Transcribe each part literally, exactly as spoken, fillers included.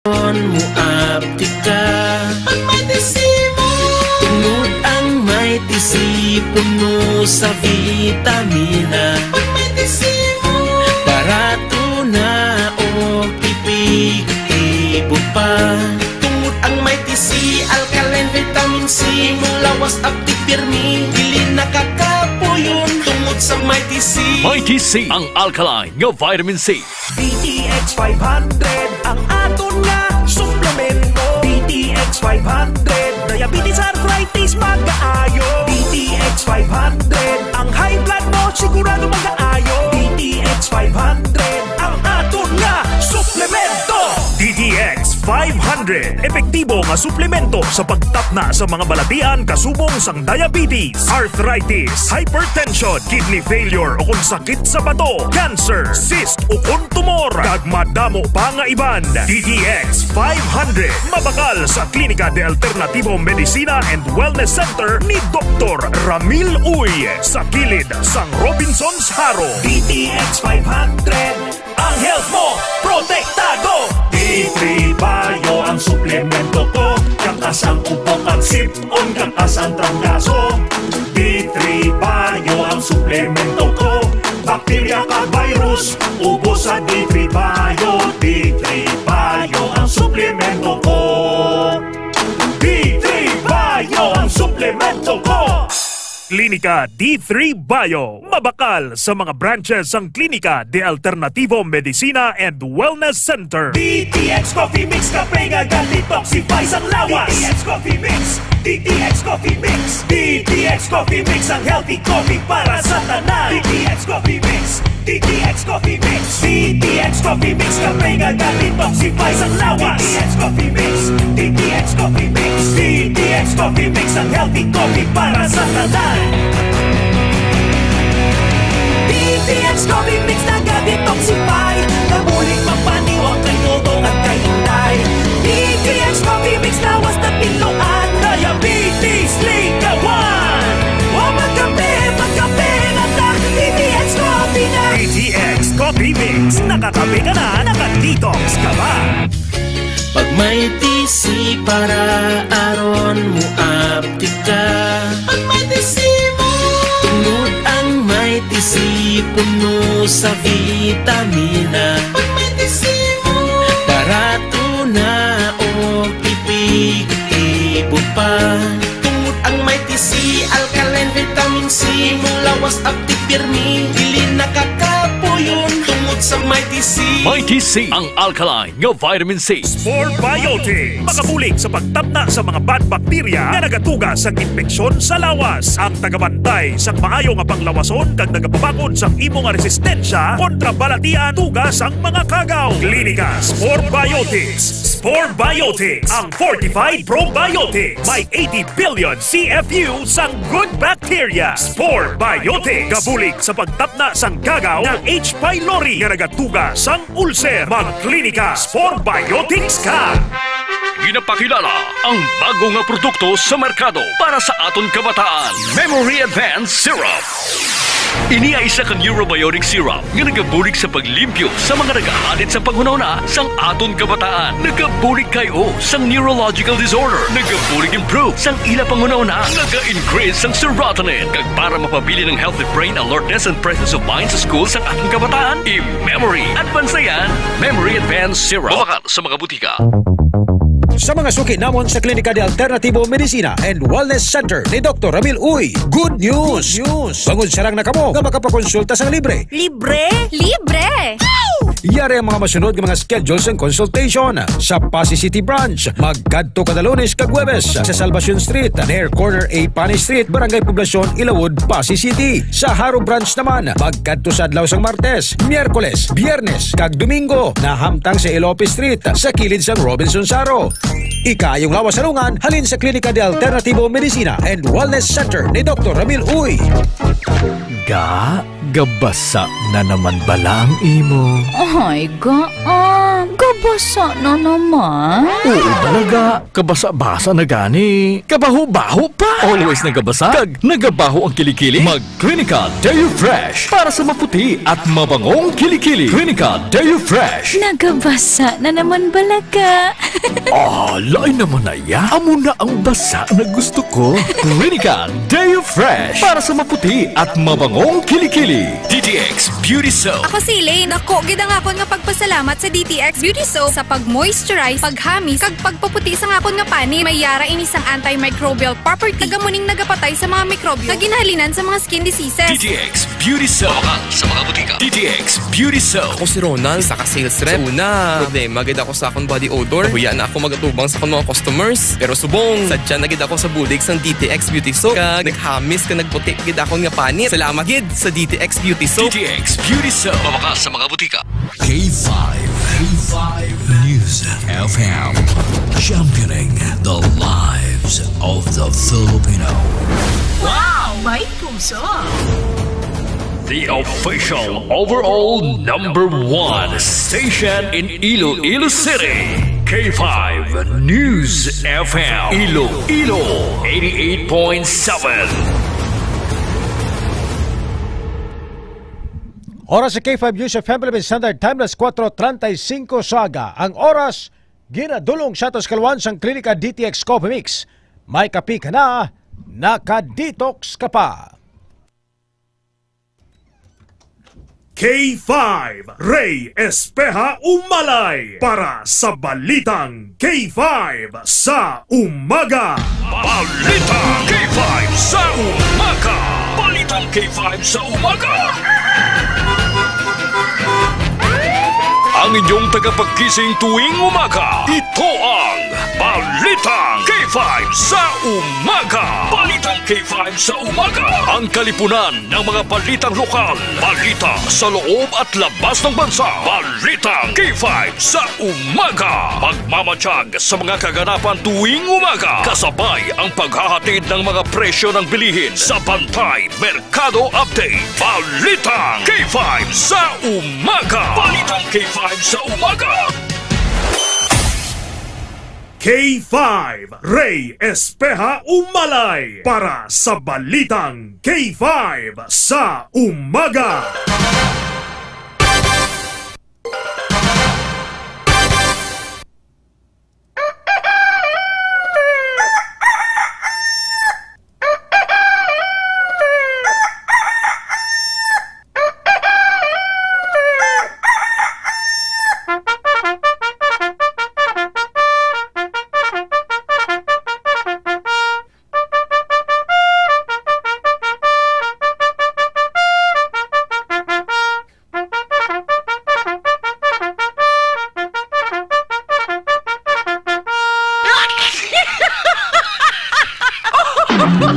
Kon muaptik ka, pag may tisi mo. Tungod ang may tisi puno sa vitamina. Pag may tisi mo. Barato na o epektibo pa. Tungod ang may tisi, alkaline vitamin C, mulawas aptik pirmi. Dili nakakapuyon tungod sa may tisi. May tisi, ang alkaline nga vitamin C. D T X five hundred ang aton nga suplemento. D T X five hundred, diabetes, arthritis, magaayo. D T X five hundred, ang high blood mo sigurado magaayo. D T X five hundred ang aton nga suplemento. D T X five hundred, epektibo nga suplemento sa pagtapna sa mga balatian kasubong sang diabetes, arthritis, hypertension, kidney failure, o kung sakit sa bato, cancer, cyst, o kung tumor, kag madamo pa nga iban. D T X five hundred, mabakal sa Klinika de Alternativo Medicina and Wellness Center ni Doktor Ramil Uy, sa kilid sang Robinsons Jaro. D T X five hundred, ang health mo protektado. D three Bio ang suplemento ko, kakas ang ubo kag sip-on, kakas ang trangkaso. D three Bio ang suplemento ko, bakterya kag virus, ubos sa D three Bio. D three Bio ang suplemento ko. D three Bio ang suplemento ko. Klinika D three Bio, mabakal sa mga branches sang Klinika de Alternativo Medicina and Wellness Center. D T X Coffee Mix, kape nga ga-detoxify sang lawas. D T X Coffee Mix, D T X Coffee Mix, D T X Coffee Mix, ang healthy coffee para sa tanan. D T X Coffee Mix, D T X Coffee Mix, D T X Coffee Mix, kape nga ga-detoxify sang lawas. D T X Coffee Mix, D T X Coffee Mix, D T X Coffee Mix, ang healthy coffee para sa tanan. D T X Coffee Mix naga-detoxify, nabulig magpaniwang kay Dodong at kay Inday. D T X Coffee Mix lawas na pinluan, diabetes likawan. Wa magkape, magkape na ta, D T X Coffee na. D T X Coffee Mix, nakakape ka na, naka-detox ka pa. Pag may tisi para aron muaptik ka. Pag may tisi mo. Tungod ang may tisi puno sa vitamina. Pag may tisi mo. Barato na o epektibo pa. Tungod ang may tisi, alkaline vitamin C, mulawas aptik pirmi, dili nakakapuyon tungod sa may tisi. May tisi, ang alkaline nga vitamin C. Spore Biotics makabulig sa pagtapna sa mga bad bacteria nga nagatuga sang impeksyon sa lawas. Ang tagabantay sang maayo nga panglawason kag nagapabakod sang imo nga resistensya kontra balatian tuga sang mga kagaw. Klinika Spore Biotics. Spore Biotics, ang fortified probiotics. May eighty billion C F U sang good bacteria. Spore Biotics. Gabulig sa pagtapna sang kagaw nga H. pylori nga nagatuga sang ulcer. Magklinika Spore Biotics ka. Ginapakilala ang bago nga produkto sa merkado para sa aton kabataan, Memory Advance Syrup. Ini ay isa ka neurobiotic syrup nga nagabulig sa paglimpyo sa mga nagahadit sa panghunahuna sang aton kabataan. Nagabulig kay o sang neurological disorder. Nagabulig improve sang ila panghunahuna. Naga-increase sang serotonin. Kag para mapabilin ang healthy brain alertness and presence of mind sa school sang aton kabataan, i-Memory Advance na yan. Memory Advance Syrup. Mabakal sa mga butika. Sa mga suki namon sa Klinika de Alternativo Medicina and Wellness Center ni Doktor Ramil Uy, good news! Good news! Bangod sarang na kamo nga makapakonsulta sang libre. Libre? Libre! Yari ang mga masunod nga mga schedule sang consultation. Sa Passi City Branch, magkadto kada Lunes kag Huwebes sa Salvacion Street, near corner A Pani Street, Barangay Poblacion, Ilawod, Passi City. Sa Jaro Branch naman, magkadto sa adlaw sang Martes, Miyerkules, Biyernes, kag Domingo, nahamtang sa Elope Street, sa kilid sang Robinsons Jaro. Ikaayong lawas sa lungan, halin sa Klinika de Alternativo Medicina and Wellness Center ni Doktor Ramil Uy. Ga, gabasa na naman bala ang imo? Ay, ga, ah. Gabasa na naman. Oo, talaga. Kabasa-basa na gani. Kabaho-baho pa. Always nagabasa. Kag nagabaho ang kilikili. Mag Clinica Deo Fresh para sa maputi at mabangong kilikili. Clinica Deo Fresh. Nagabasa na naman bala ka. Ah, lain naman na ya. Amo na ang basa na gusto ko. Clinica Deo Fresh para sa maputi at mabangong kilikili. D T X Beauty Soap. Ako si Elaine. Dako gid ang akon nga pagpasalamat sa D T X Beauty Soap sa pag-moisturize, paghamis, kag pagpaputi sang akon nga panit. May yara ini sang antimicrobial property, kag amo ning nagapatay sa mga mikrobyo nga ginhalinan sa mga skin diseases. D T X Beauty Soap. Sa mga butika. D T X Beauty Soap. Ako si Ronald, isa ka sales rep. Sa una, problema gid ako sa akong body odor. Nahuya na ako mag-atubang sa akong mga customers. Pero subong, sadya na gid ako sa bulig sang D T X Beauty Soap. Kag naghamis kag nagputi gid akon nga panit. Salamat gid sa D T X Beauty Soap. D T X Beauty Soap. Mabakas sa mga butika. K five, K five News F M, championing the lives of the Filipino. Wow! May puso! The official overall number one station in Iloilo City, K five News F M, Iloilo, eighty-eight point seven. Oras sa K five News F M Philippine Standard Time, alas kuwatro treinta y cinco sa aga. Ang oras, ginadulong sa atos kaluan sang Klinika D T X Coffee Mix. May kape ka na, naka-detox ka pa. K five, Ray Espeha Umalay para sa Balitang K five sa Umaga. Balitang K five sa Umaga. Balitang K five sa Umaga. Ang inyong tagapagkising tuwing umaga, ito ang Balitang K five sa Umaga. Balitang K five sa Umaga. Ang kalipunan ng mga balitang lokal, balita sa loob at labas ng bansa. Balitang K five sa Umaga. Magmamatiyag sa mga kaganapan tuwing umaga, kasabay ang paghahatid ng mga presyo ng bilihin sa Bantay Merkado Update. Balitang K five sa Umaga. Balitang K five sa Umaga. K five, Ray Espeha Umalay para sa Balitang K five sa Umaga.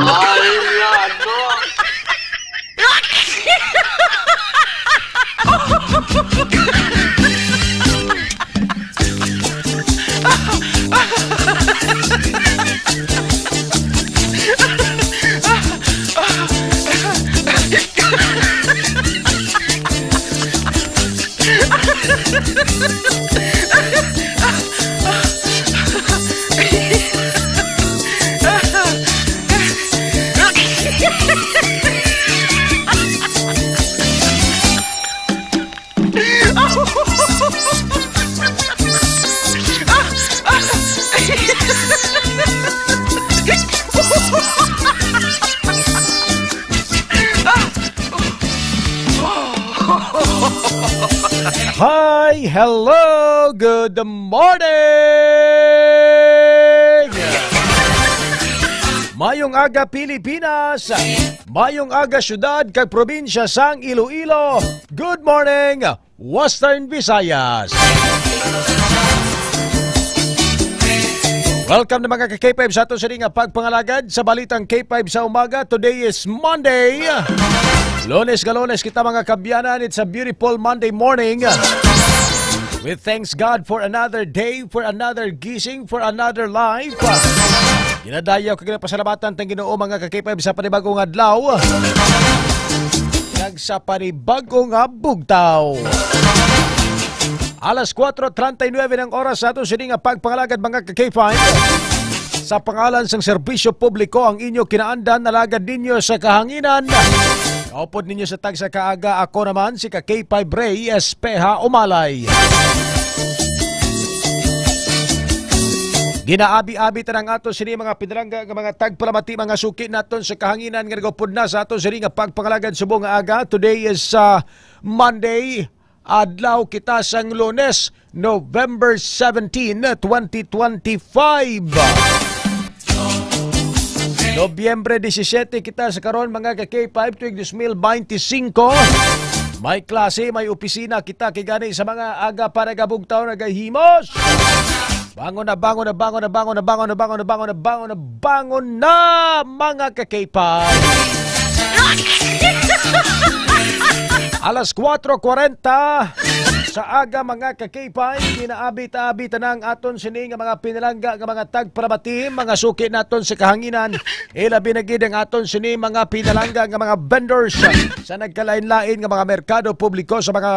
Ay, ano? Hi, hello, good morning! Mayong aga, Pilipinas! Mayong aga, syudad kag probinsya sang Iloilo! Good morning, Western Visayas! Welcome na, mga ka-K five, sa ato sini nga pagpangalagad sa Balitang K five sa Umaga. Today is Monday. Lunes nga Lunes kita, mga kaabyanan. It's a beautiful Monday morning. We thanks God for another day, for another gising, for another life. Ginadayaw kag ginapasalamatan tang Ginoo, mga ka-K five, sa panibag-o nga adlaw kag sa panibag-o nga bugtaw. Alas kuwatro treinta y nueve ang oras sa aton sini nga pagpangalagad, mga ka-K five. Sa pangalan sang serbisyo publiko, ang inyo kinaandan, alagad ninyo sa kahanginan. Kaupod ninyo sa tagsa kaaga, ako naman si ka-K five Ray Espeha Umalay. Ginaabi-abi ta ang ato sini mga pinalangga nga mga tagpalamati, mga suki naton sa kahanginan nga nagupod na sa ato sini nga pagpangalagad subong nga aga. Today is uh, Monday, adlaw kita sang Lunes, November seventeen, twenty twenty-five. Nobyembre disisiete kita sa karon, mga ka-K five, tuig dos mil beintisinko. May klase, may opisina kita, kay gani sa mga aga pa nagabugtaw, nagahimos. Bangon na, bangon na, bangon na, bangon na, bangon na, bangon na, bangon na, bangon na, mga ka-K five. Alas kuwatro kwarenta sa aga, mga ka-K five, ginaabit-abit na ang aton sini nga mga pinalangga nga mga tagpalamati, mga suki naton sa kahanginan, ilabi na gid ang aton sini mga pinalangga nga mga vendors sa nagkalain-lain nga mga merkado publiko sa mga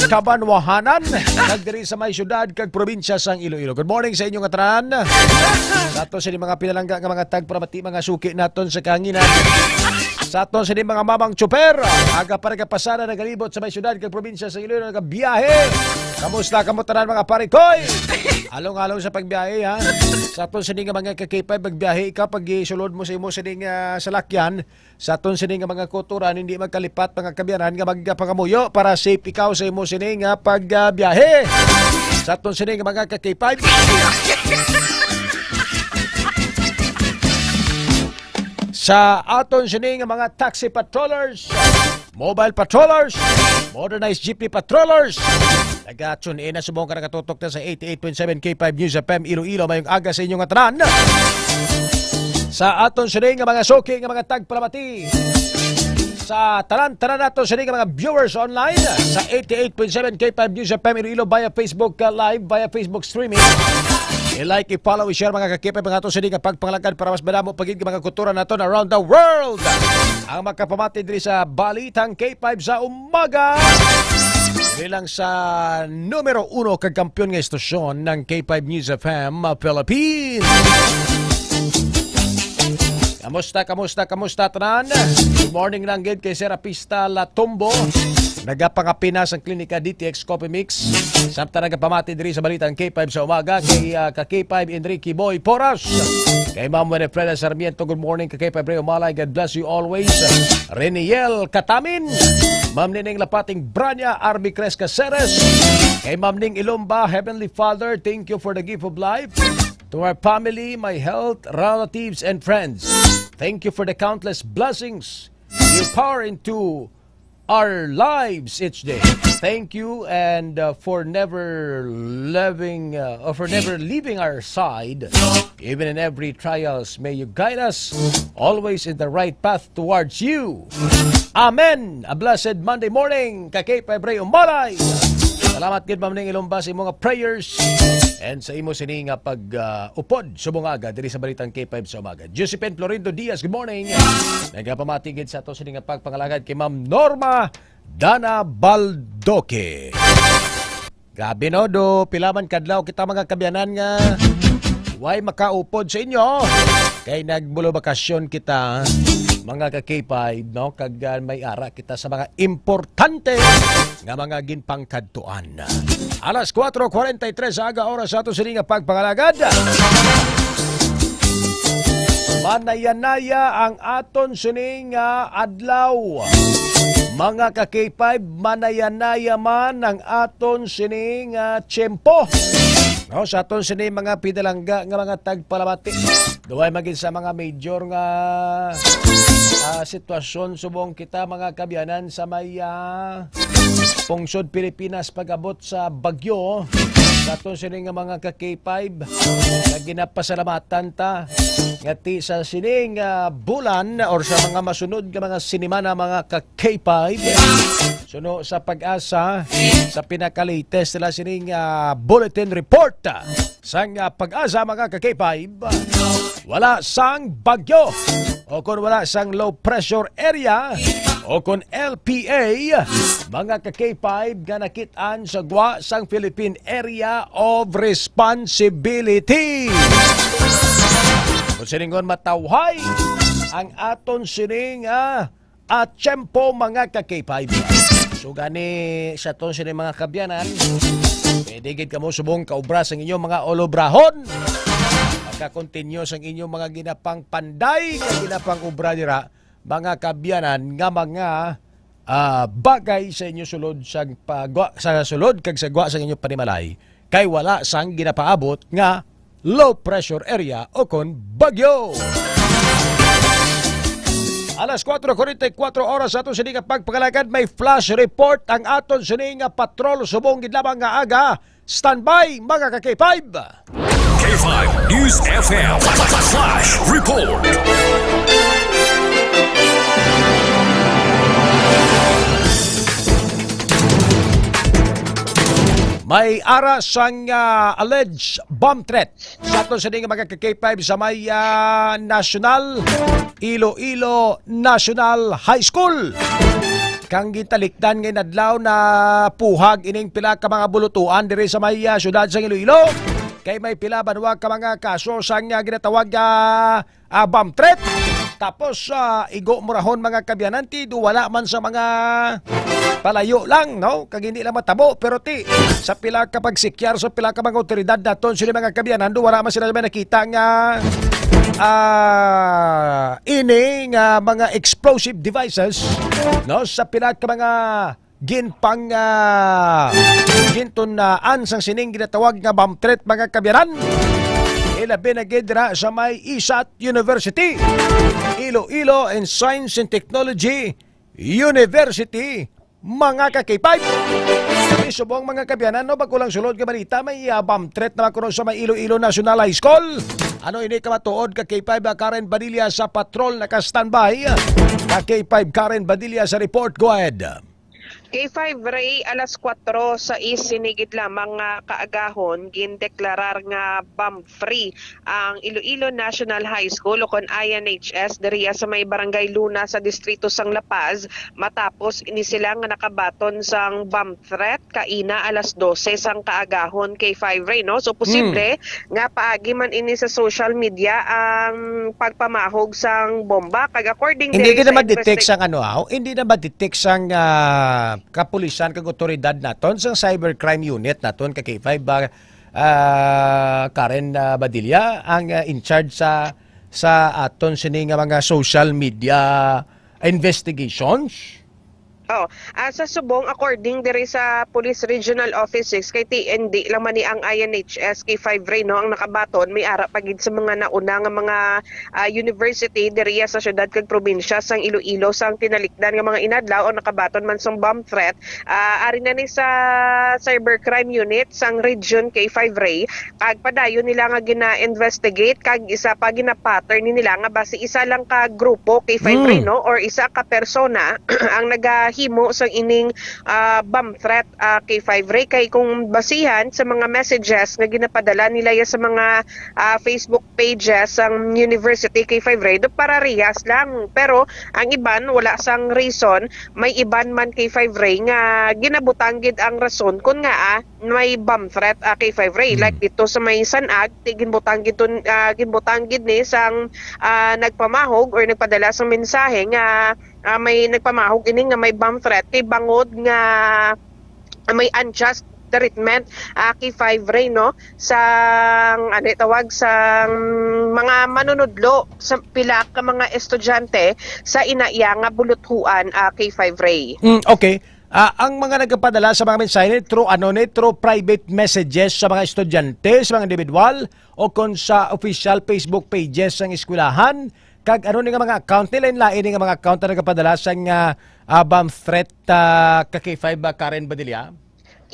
kabanwahanan, kag diri sa may syudad kag probinsya sang Iloilo. Good morning sa inyo nga tanan. Sa aton sini mga pinalangga nga mga tagpalamati, mga suki naton sa kahanginan. Sa aton sini mga mamang tsuper, aga pa nagapasada, nagalibot sa may syudad kag probinsya sa Iloilo, nagabiyahe. Kamusta kamo tanan, mga parikoy? Along-along sa pagbiyahe, ha? Sa aton sini nga mga ka-K five, magbiyahe ka, pag isulod mo sa imo sini nga salakyan, sa aton sini nga mga kutoran, hindi magkalipat, mga kaabyanan, nga magpangamuyo para safe ikaw sa imo sini nga pagbiyahe. Sa aton sini nga mga ka-K five. Sa aton sini nga mga taxi patrollers, mobile patrollers, modernized jeepney patrollers, naga-tune in na subong ka nakatutok na sa eighty-eight point seven K five News F M Iloilo. Mayong aga sa inyo nga tanan. Sa aton sini nga mga suki nga mga tagpalamati, sa tanan-tanan nato sini nga mga viewers online sa eighty-eight point seven K five News F M Iloilo via Facebook, uh, Live, via Facebook streaming. I-like, i-follow, i-share, mga ka-K five, mga ato sini nga pagpangalagad para mas madamo pa gid nga mga kultura naton around the world. Ang makapamati diri sa Balitang K five sa umaga. Diri lang sa numero uno kag kampiyon nga istasyon ng K five News F M Philippines. Kamusta, kamusta, kamusta tanan? Good morning lang gid kay Serapista Latumbo. Nagapangapina sang Klinika D T X Coffee Mix. Samtang nagapamati diri sa Balitang K five sa umaga kay, ah, ka K five Enrique Boy Poras. Kay Ma'am Winifreda Sarmiento, good morning, ka K five Ray Umalay. God bless you always. Reniel Katamin. Ma'am Nining Lapating Branya, R B Cres Caceres. Kay Ma'am Ning Ilumba, Heavenly Father, thank you for the gift of life. To our family, my health, relatives, and friends, thank you for the countless blessings you pour into our lives each day. Thank you and, uh, for never living, uh, or for never leaving our side, even in every trials. May you guide us always in the right path towards you. Amen. A blessed Monday morning, ka K five Ray Umalay. Salamat gid, Ma'am Ning Ilumba, sa imo nga prayers and sa imo sini nga pag, uh, upod subong nga aga diri sa Balitang K five sa umaga. Josephine Florindo Diaz, good morning. Nagapamati gid sa ato sini nga pagpangalagad kay Ma'am Norma Dana Baldoque. Grabe, no? Do, pila man kadlaw kita, mga kaabyanan, nga way makaupod sa inyo. Kay nagbulobakasyon kita, mga ka K five, no? Kag, ah, may ara kita sa mga importante nga mga ginpangkadtuan. Alas kuwatro kwarenta y tres sa aga, oras sa ato sini nga pagpangalagad. Manayanaya ang aton sini nga adlaw. Mga ka K five, manayanaya man ang aton sini nga tiyempo. No, sa aton sini mga pinalangga nga mga tagpalamati. Duway magin sa mga major nga, ah, sitwasyon subong kita, mga kaabyanan, sa may, ah, pungsod Pilipinas pag-abot sa bagyo. Sa aton sini nga mga ka K five, nga ginapasalamatan ta nga ti sa sining, ah, bulan or sa mga masunod nga mga sinimana, mga ka K five, suno sa PAGASA, sa pinaka-latest nila sining, ah, bulletin report sang, ah, PAGASA, mga ka K five, wala sang bagyo o kung wala sang low pressure area o kon L P A, mga ka K five, nga nakit-an sa gwa sang Philippine Area of Responsibility. Kung siningon matawhay ang aton sining, ah, at tiyempo, mga ka K five. So gani sa aton sini, mga kabyanan, pwede gid kamo subong kaubra sang inyong mga olobrahon. Makakontinyo sang inyong mga ginapang panday, nga ginapang ubra dira, mga kabyanan, nga mga, ah, bagay sa inyo sulod sa pagwa, sa sulod kag sa gwa sa inyong panimalay, kay wala sang ginapaabot nga low pressure area o kon bagyo. Alas kuwatro kuwarenta y kuwatro oras sa aton sini nga pagpangalagad, may flash report ang aton sini nga patrol subong gid lamang nga aga. Standby, mga ka K five. K five News F M Flash Report. May ara sang, ah, alleged bomb threat sa aton sini nga mga ka K five sa may, ah, National, Iloilo National High School. Kang gintalikdan nga inadlaw, napuhag ining pila ka mga bulutuan diri sa may, ah, siyudad sa Iloilo. Kay may pila banwa ka mga kaso sang, ah, ginatawag, ah, ah, bomb threat. Tapos, ah, igo murahon, mga kabyanan, ti do wala man sa mga palayo lang, no? Kag hindi lang matabo, pero ti sa pila ka pagsikyar sa pila ka mga awtoridad naton, sila mga kabyanan, do wala man sila may nakita nga, ah, ini nga mga explosive devices, no? Sa pila ka mga ginpang, ah, gintunaan sang sining ginatawag nga bomb threat, mga kabyanan. Ilabi na gid dira sa may ISAT University, Iloilo and Science and Technology University, mga ka K five. Subong, mga kabyanan, no, bag-o lang sulod nga balita, may, ah, bomb threat na kuno sa may Iloilo National High School. Ano ini ka matuod, ka K five, ah, Karen Badilla sa patrol naka-standby? Ka K five, Karen Badilla sa report. Go ahead. K five Ray, alas kuwatro sa isinigid lamang nga kaagahon, gindeklarar nga bomb-free ang Iloilo National High School o kon I N H S diriya sa may Barangay Luna sa distrito sang La Paz, matapos ini sila nga nakabaton sang bomb threat kaina alas dose sang kaagahon, K five Ray, no? So, posible nga paagi man ini sa social media ang pagpamahog sang bomba. Kag according Hindi diri ka sa na ma-detect investig- sang ano, ah, hindi na ma-detect sang, ah, kapulisan kag otoridad naton, sang cybercrime unit naton, ka K five ba, ah, Karen, ah, Badilla, ang, ah, in charge sa, sa aton sini nga mga social media investigations? Oh, ah, sa subong, according diri sa Police Regional Office six, kay T N D lang man ni ang I N H S K five Ray, no, ang nakabaton, may ara pa gid sa mga nauna nga mga, ah, university diriya sa syudad kag probinsya sang Iloilo sang tinalikdan nga mga inadlaw ang nakabaton man sang bomb threat. Ah, ari na ni sa cybercrime unit sang region, K five Ray, kag padayon nila nga gina-investigate kag isa pa gina-pattern ni nila nga basi isa lang ka grupo, K five Ray, no, or isa ka persona ang nagahimo sang ining, ah, bomb threat, ah, K five Ray. Kay kung basihan sa mga messages nga ginapadala nila ya sa mga, ah, Facebook pages sang university, K five Ray, do pararehas lang. Pero ang iban wala sang reason, may iban man, K five Ray, nga ginabutang gid ang rason kun ngaa may bomb threat, ah, K five Ray. Hmm. Like dito sa may Sanag, ti ginbutang gid tun-, ah, ginbutang gid ni sang, ah, nagpamahog or nagpadala sang mensahe nga, ah, may nagpamahog ini nga may bomb threat kay bangod nga may unjust treatment, ah, K five Ray, no, sang, ano, tawag, sang mga manunudlo sa pila ka mga estudyante sa inaya nga buluthuan, ah, K five Ray. Mm, okay. Ah, ang mga nagapadala sa mga mensahe ni through ano ni, through private messages sa mga estudyante, sa mga individual, o kon sa official Facebook pages sang eskwelahan, kag ano ni nga mga account nila, lain-lain ni nga mga account na nagapadala sang, ah, ah, bomb threat, ah, ka K five ba, Karen Badilla?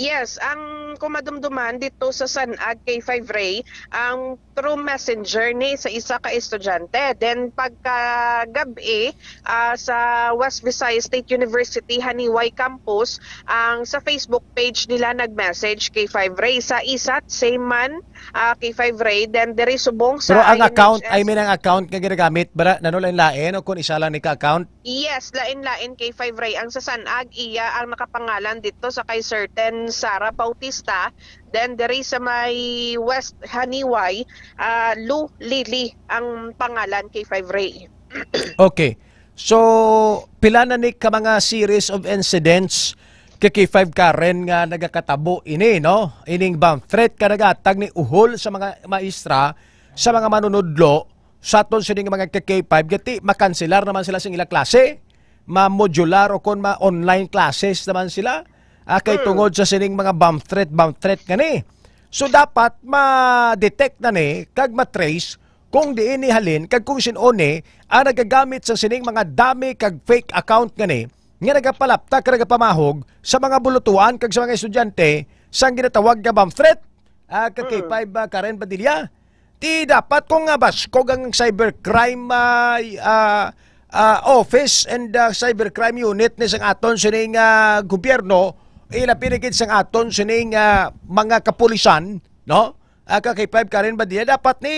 Yes, ang kumadumduman dito sa Sanag K five Ray, ang through messenger ni sa isa ka estudyante. Then pagkagabi, ah, sa West Visayas State University Haniway Campus, ang sa Facebook page nila nag-message K five Ray. Sa isat, same man, ah, K five Ray. Then diri subong sa Pero ang I N H S account, I mean ang account nga ginagamit, bara, nanulain-lain o kung isa lang ni ka account? Yes, lain-lain K five Ray. Ang sa Sanag, iya ang nakapangalan dito sa kay certain Sara Bautista. Then diri sa may West Haniway, ah, Lou Lily ang pangalan K five Ray. Okay. So, pila na ni ka mga series of incidents kay K five Karen nga nagakatabo ini, no? Ining bomb threat ka nagatag ni uhol sa mga maestra, sa mga manunudlo, sa aton sining mga ka K five, gati makanselar naman sila sing ila klase, ma-modular o kon ma-online classes naman sila. Ah, kay Mm. tungod sa sining mga bomb threat, bomb threat gani. So dapat ma-detect na ni kag ma-trace kung diin ni halin kag kung sin-o ni ang nagagamit sa sining mga dami kag fake account gani nga nagapalaptak kag nagapamahog sa mga bulutuan kag sa mga estudyante sang ginatawag nga bomb threat. Ah, ka Mm. K five, ah, Karen Padilla. Ti dapat kung nga baskog ang cybercrime, ah, ah, ah, office and, ah, cybercrime unit ni sang aton sining, ah, gobyerno, ilabi na gid sang aton sining, ah, mga kapulisan, no? Ah, ka K five Karen Padilla, dapat ni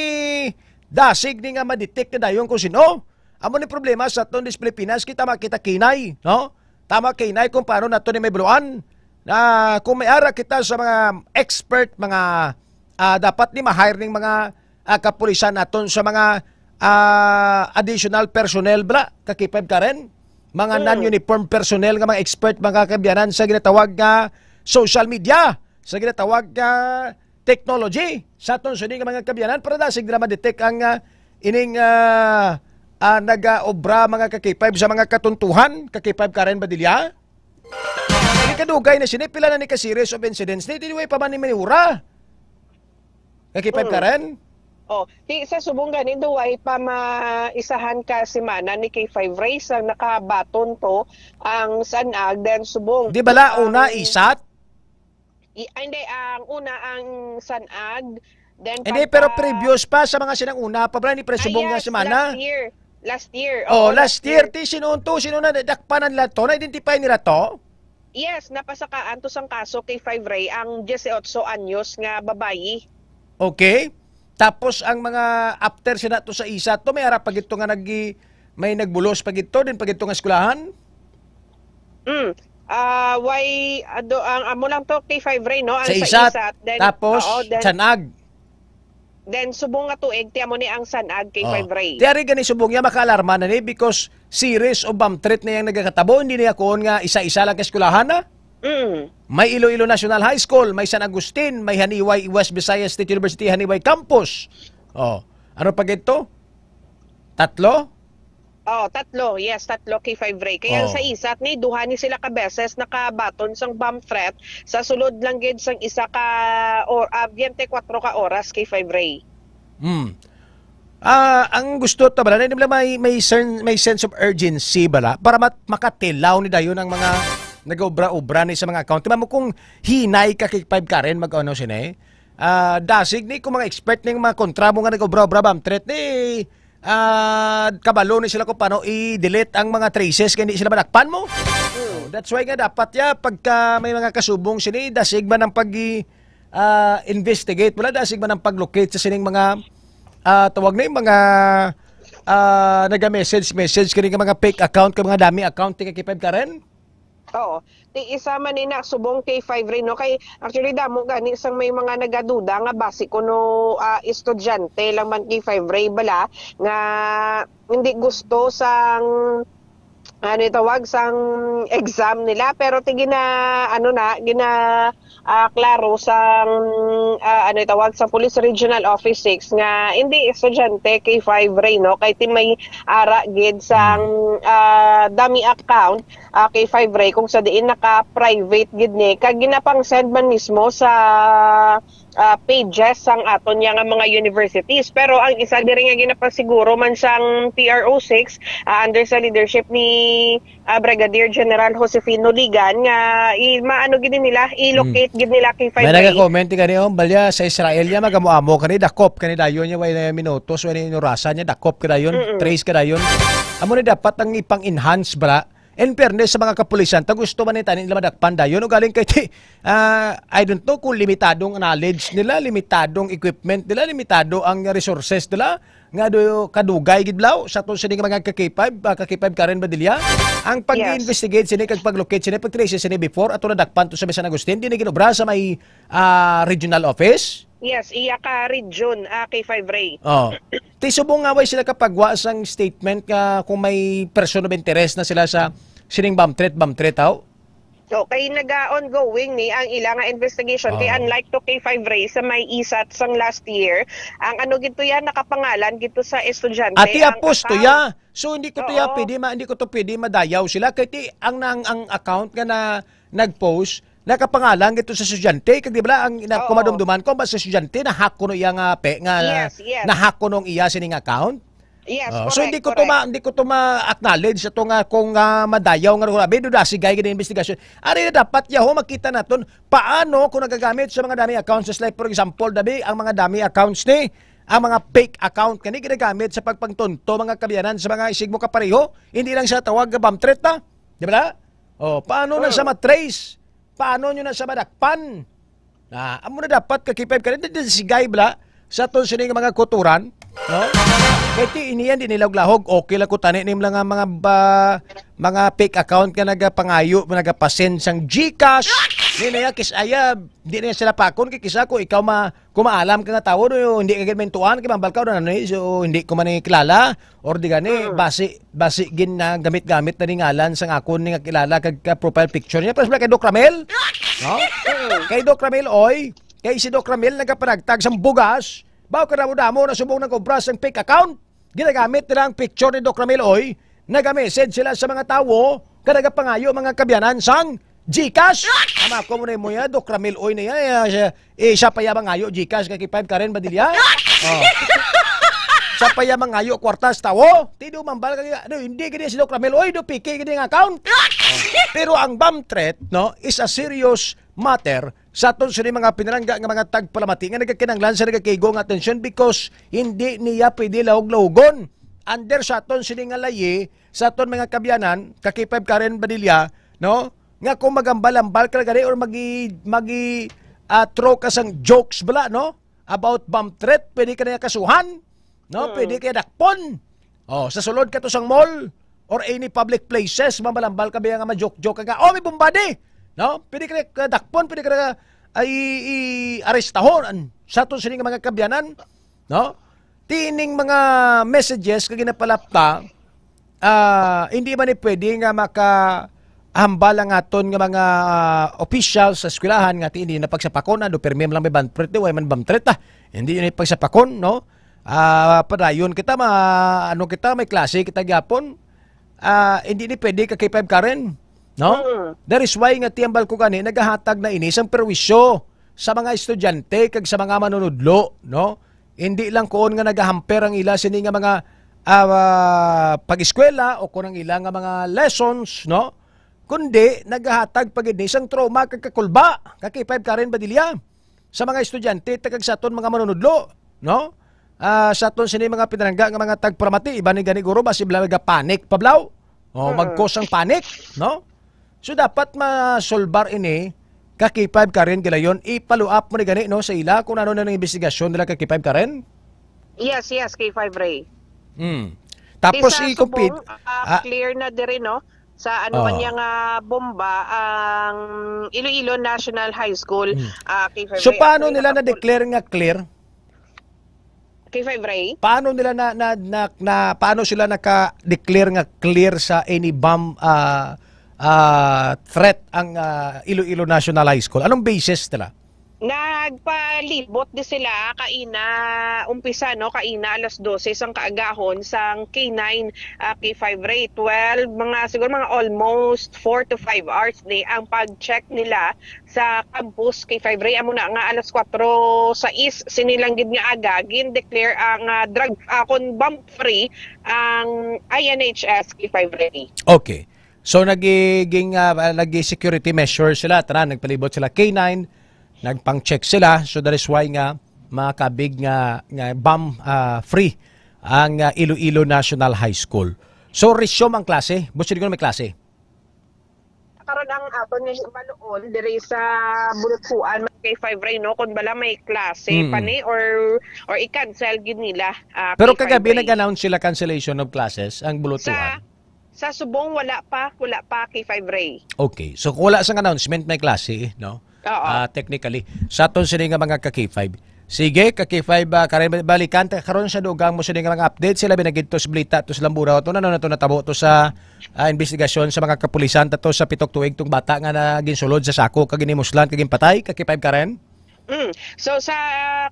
dasig ni nga ma-detect na dayon kung sino. Amo ni problema sa aton dis Pilipinas, kita makita kinay, no? Tama kinay kung paano nato ni may buluan. Na kung may ara kita sa mga expert, mga, ah, dapat ni ma-hire ning mga, ah, kapulisan naton sa mga, ah, additional personnel bala, ka K five Karen, mga Mm. non-uniform personnel nga mga expert, mga kaabyanan sa ginatawag nga social media, sa ginatawag nga technology sa aton sini nga mga kaabyanan para dasig nila ma-detect ang, ah, ining, ah, ah, nagaobra mga ka K five sa mga katuntuhan, ka K five Karen Badilla? Ini kadugay na sini, pila na ni ka series of incidents ni, di way pa man ni maniura. Ka K five Mm. Karen? Oh, di sa subong gani, duway pa maisahan ka semana ni K five Race ang nakabaton to ang Sanag, then subong Di bala ang una isat? I-, ay, hindi, ang una ang Sanag, then Hindi, pero pagka previous pa sa mga sinang una pa, bala ni pre Ah, subong nga yes, semana. Last year. Last year. Oh, Oo, last last year, year. Ti, sino to? Sino na dakpanan nila to? Na-identify nila to? Yes, napasakaan to sang kaso kay Five Ray ang dieciocho anyos nga babayi. Okay. Tapos ang mga after sina to sa isa to, may ara pa gito nga nag-, may nagbulos pa gito, din pa gito nga eskwelahan? Mm. Ah, why, ado, ang amo lang to kay Five Ray, no? Ang Sa sa isat, isat, then, tapos oo, then, Sanag. Then, subong nga tuig, ti amo ni ang Sanag kay Oh. Five Ray. Ti ari gani subong niya, makaalarma na ni because series of bomb threat na yang nagakatabo, hindi niya kuon nga isa-isa lang ka eskwelahan na. Mm. May Iloilo National High School, may San Agustin, may Haniway West Visayas State University, Haniway Campus. Oh, ano pa gito? Tatlo? Oh, tatlo. Yes, tatlo kay Five Ray. Kaya Oh. sa isat ni, duha ni sila ka beses nakabaton sang bomb threat sa sulod lang gid sang isa ka or, ah, twenty-four ka oras kay Five Ray. Hmm. Ah, ang gusto ta bala, na may, may sen-, may sense of urgency bala para mat-, makatilaw ni dayon ang mga nag-obra-obra ni sa mga account. Tingnan mo kung hinay ka kay Five Karen mag-ano sini. Ah, dasig ni kung mga expert ning mga kontra mo nga nag-obra-obra bomb threat ni, ah, kabalo ni sila kung paano i-delete ang mga traces kay hindi sila madakpan mo. So, that's why nga dapat ya pagka may mga kasubong sini, dasig man ang pag ah, investigate, wala dasig man ang pag-locate sa sining mga, ah, tawag na yung mga, ah, naga-message, message kini nga mga fake account, kay mga dami account, ti ka K five Karen? Oo. Ti isa man ni na subong K five rin, no? Kay actually damo gani sang may mga nagaduda nga basi kuno, ah, estudyante lang man K five Ray bala nga hindi gusto sang, ano itawag, sang exam nila, pero ti gina, ano na, gina, ah, klaro sang, ah, ano itawag, sa Police Regional Office six nga hindi estudyante K five Ray, no? Kay ti may ara gid sang, ah, dummy account, ah, K five Ray kung sa diin naka-private gid ni, kag ginapang-send man mismo sa ah, pages sang aton niya nga mga universities. Pero ang isa diri nga ginapasiguro man sang P R O six, ah, under sa leadership ni, ah, Brigadier General Josefino Ligan nga i-, maano gid nila, i-locate gid nila kay five May nagka-comment gani, oh, balya sa Israel niya, magamo-amo kani, dakop kani dayon niya, way na minutos, way na inurasan niya, dakop ka dayon, Mm-mm. trace ka dayon. Amo ni dapat ang ipang-enhance, bra. In fairness sa mga kapulisan, ta gusto man ni tani nila madakpan dayon, o galing kay ti-, ah, I don't know kung limitado ang knowledge nila, limitado ang equipment nila, limitado ang resources nila, nga do kadugay gid blaw sa aton sini nga mga ka-K five, ah, ka-K five Karen Badilla. Ang Yes. pag-investigate sini, kag pag-locate sini, pag-trace sini before ato nadakpan to sa San Agustin, di na ginobra sa may, ah, regional office. Yes, iya ka region, ah, K five Ray. Oh. Ti subong nga way sila kapagwa sang statement nga kung may person of interest na sila sa sining bomb threat, bomb threat, haw? So, kay naga-ongoing ni ang ila nga investigation. Kay Oh. unlike to K five Ray sa may isat sang last year, ang ano gid to yan, nakapangalan gid to sa estudyante Ati ang apos to account. ya. So, hindi ko to ya Oo. pwede ma-, hindi ko to pwede madayaw sila. Kay ti, ang, ang, ang account nga na, nag-post, nakapangalan gid to sa estudyante. Kag di ba ang ina-, Oo. kumadumduman ko, ba sa estudyante, na-hack kuno iya nga pe-, nga Yes, yes. na-hack kuno ang iya sining account? Yes, Oh, so, correct, hindi ko to correct. ma-, hindi ko to ma-acknowledge sa to nga kung, ah, madayaw nga grabe, duda, sigay gid ang investigasyon. Ari na dapat yaho, makita naton paano kung nagagamit sa mga dummy accounts, just like, for example, dabi, ang mga dummy accounts ni, ang mga fake account kani ginagamit sa pagpangtonto, mga kabiyanan, sa mga isigmo kapareho, hindi lang sa tawag nga bomb threat na. Di ba? Oh, paano na sa Mm. matrace? Paano nyo na sa madakpan? Na, amo na dapat ka-K five Karen, di, di sigay bala sa aton sini nga mga kuturan, no? Kay ti iniyan di nila og lahog, okay lang ko tani nim lang nga mga ba, mga fake account nga nagapangayo, nagapasend sang GCash. Di na ya, kis-, aya, di na ya sila pakon, kay kisa ko, ikaw ma-, kung maalam ka nga tawo, no, hindi ka gid maintuan, kay mambal ka, ano, eh, so, hindi ko man kilala, or di gani, Mm. basi, basi gin na gamit-gamit na ni ngalan sang akon ni nga kilala kag ka profile picture niya. Pero sa kay Doc Ramel, no? Mm. Kay Doc Ramel, oy, kay si Doc Ramel nagapanagtag sang bugas, baw kadamo-damo na subong nag-obra sang fake account. Ginagamit nila ang picture ni Doc Ramil Oy. Naga-message sila sa mga tawo nga nagapangayo, mga kabyanan, sang GCash. Ama ko mo na mo ya, Doc Ramil Oy na ya, ya, siya, eh, siya pa ya mangayo GCash kay K five Karen Badilla. Oh. Siya pa ya mangayo kwarta sa tawo. Ti do mambal ka, ano, hindi gani si Doc Ramil Oy, do piki gani ang account. Oh. Pero ang bomb threat, no, is a serious matter sa aton sini mga pinalangga nga mga tagpalamati nga nagakinahanglan sa nagakigo nga atensyon because hindi niya pwede lahog-lahugon. Under sa aton sini nga layi, sa aton mga kabyanan, ka K five Karen Badilla, no? Nga kung magambal-ambal ka na gani or magi, magi, ah, throw ka sang jokes bala, no? About bomb threat, pwede ka na kasuhan. No, Hmm. pwede kaya dakpon. Oh, sa sulod ka to sang mall or any public places, mamalambal ka ba nga ma-joke-joke ka nga, "Oh, may bomba di." No? Pwede ka na dakpon, pwede ka na ay i-, arestahon sa to sining mga kabyanan. No? Tining mga messages kag ginapalapta, ah, hindi man ni pwede nga maka hambal ang aton nga mga, ah, opisyal sa eskwelahan nga ti hindi na pagsapakon, ano, permi lang may bantret, di, way man bantret, ah. Hindi yun pagsapakon, no? Ah, padayon kita, ma-, ano kita, may klase kita gyapon. Ah, hindi ni pwede ka K five Karen, no? Mm. That is why nga tiyambal ko gani, nagahatag na ini sang perwisyo sa mga estudyante kag sa mga manunudlo, no? Hindi lang kuon nga nagahamper ang ila sini nga mga, ah, pag-eskwela o kun ang ila nga mga lessons, no? Kundi nagahatag pa gid ni sang trauma kag kakulba, ka K five Karen Badilla, sa mga estudyante, ta kag sa aton mga manunudlo, no? Ah, sa aton sini mga pinalangga nga mga tagpalamati, iban ni gani guro, basi bala nagapanic pa blaw. Oh, Mm. mag-cause ang panic, no? So, dapat masolbar ini ka K five Karen gilayon, i-follow up mo ni gani, no, sa ila kung ano na ang investigasyon nila ka K five Karen? Yes, yes, K five Ray. Mm. Tapos Isa i-compete, subong, ah, ah, clear na diri, no? Sa ano man Oh. niya nga bomba ang Iloilo National High School, Mm. ah, K five So, Ray, paano actually, nila nakapul- na-declare nga clear? K five Ray? Paano nila na, na, na, na, paano sila naka-declare nga clear sa any bomb, ah, ah, threat ang, ah, Iloilo National High School? Anong basis nila? Nagpalibot di sila kaina, umpisa, no, kaina alas dose sang kaagahon sang K nine, ah, K five Ray. Twelve, mga, siguro mga almost four to five hours ni ang pag-check nila sa campus K five Ray. Amo na nga alas kwatro sais sini lang gid nga aga, gin-declare ang, ah, drug, ah, kon bomb free ang I N H S K five Ray. Okay. So, nagiging, ah, nag-security measure sila. Tara, nagpalibot sila K nine, nagpang-check sila. So, that is why nga makabig nga, nga bomb, ah, free ang, ah, Iloilo National High School. So, resume ang klase. Gusto di ko na may klase. Karon ang aton nga hibaluon diri sa Bulutuan, mga K five Ray, no, kung bala may klase Mm. pa ni or, or i-cancel gid nila, ah, Pero K five kagabi Ray. Nag-announce sila cancellation of classes, ang Bulutuan. Sa, sa subong, wala pa, wala pa, K five Ray. Okay. So, kung wala sang announcement, may klase, eh, no? Oo. Ah, technically. Sa aton sini nga mga ka K five. Sige, ka K five, ah, Karen, balikan ta karon sa dugang mo sini nga mga update. Sila binagid to sa balita, to sa Lamburaw. To na, ano na to natabo to sa, ah, investigasyon sa mga kapulisan, ta to sa pitok tuig tong bata nga na ginsulod sa sako, kag ginimuslan, kag ginpatay, ka K five Karen? Mm. So, sa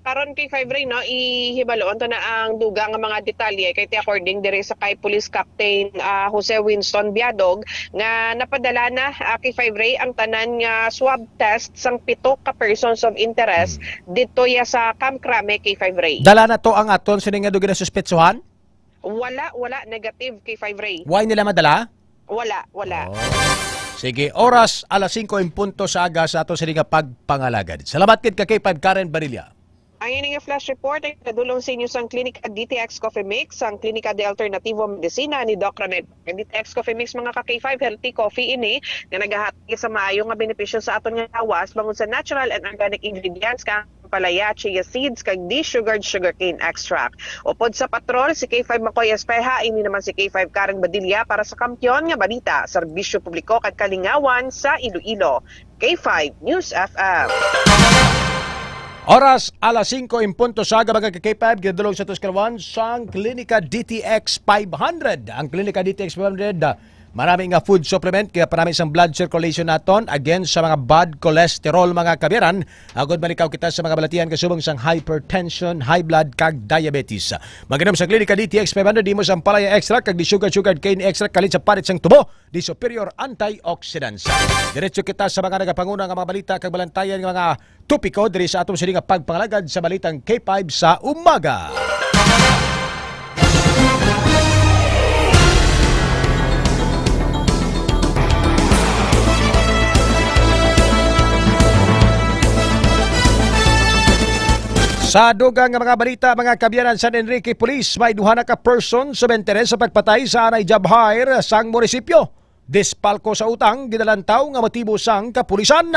karon, K five Ray, no, ihibaluon to na ang dugang nga mga detalye kay ti according diri sa kay Police Captain, ah, Jose Winston Biadog nga napadala na, ah, K five Ray, ang tanan nga swab test sang pito ka persons of interest Mm. didto ya sa Camp Crame, K five Ray. Dala na to ang aton sini nga dugang nga suspetsohan? Wala, wala, negative, K five Ray. Why nila madala? Wala, wala. Oh. Sige, oras alas singko en punto sa aga sa ato sini nga pagpangalagad. Salamat gid ka K five Karen Barilla. Ang ini nga flash report ay padulong sa inyo sang Klinika D T X Coffee Mix, sang Klinika de Alternativo Medicina ni Doc Ramel. Ang D T X Coffee Mix, mga ka K five, healthy coffee ini nga nagahatag sa maayo nga benepisyo sa aton nga lawas bangod sa natural and organic ingredients kang palaya, chia seeds, kag desugared sugarcane extract. Upod sa patrol, si K five Makoy Espeha, ini naman si K five Karen Badilla para sa Kampiyon nga Balita, Serbisyo Publiko kag Kalingawan sa Iloilo. K five News F M. Oras alas singko en punto sa aga, mga ka K five, ginadulong sa aton sa kalawan sang Klinika D T X five hundred. Ang Klinika D T X five hundred, ah, marami nga food supplement, kaya panami sang blood circulation naton against sa mga bad cholesterol, mga kabiyanan, agud malikaw kita sa mga balatian kasubong sang hypertension, high blood, kag diabetes. Mag-inom sa Klinika D T X five hundred, himo sang palaya extract kag desugared sugarcane extract, kalit sa panit sang tubo, di superior antioxidants. Diretso kita sa mga nagapanguna nga mga balita kag balantayan nga mga topiko diri sa aton sini nga pagpangalagad sa Balitang K five sa Umaga. Sa dugang nga mga balita, mga kabiyanan, San Enrique Police, may duha na ka person sa interes sa pagpatay sa anay job hire sang munisipyo. Dispalko sa utang, ginalantaw nga motibo sang kapulisan.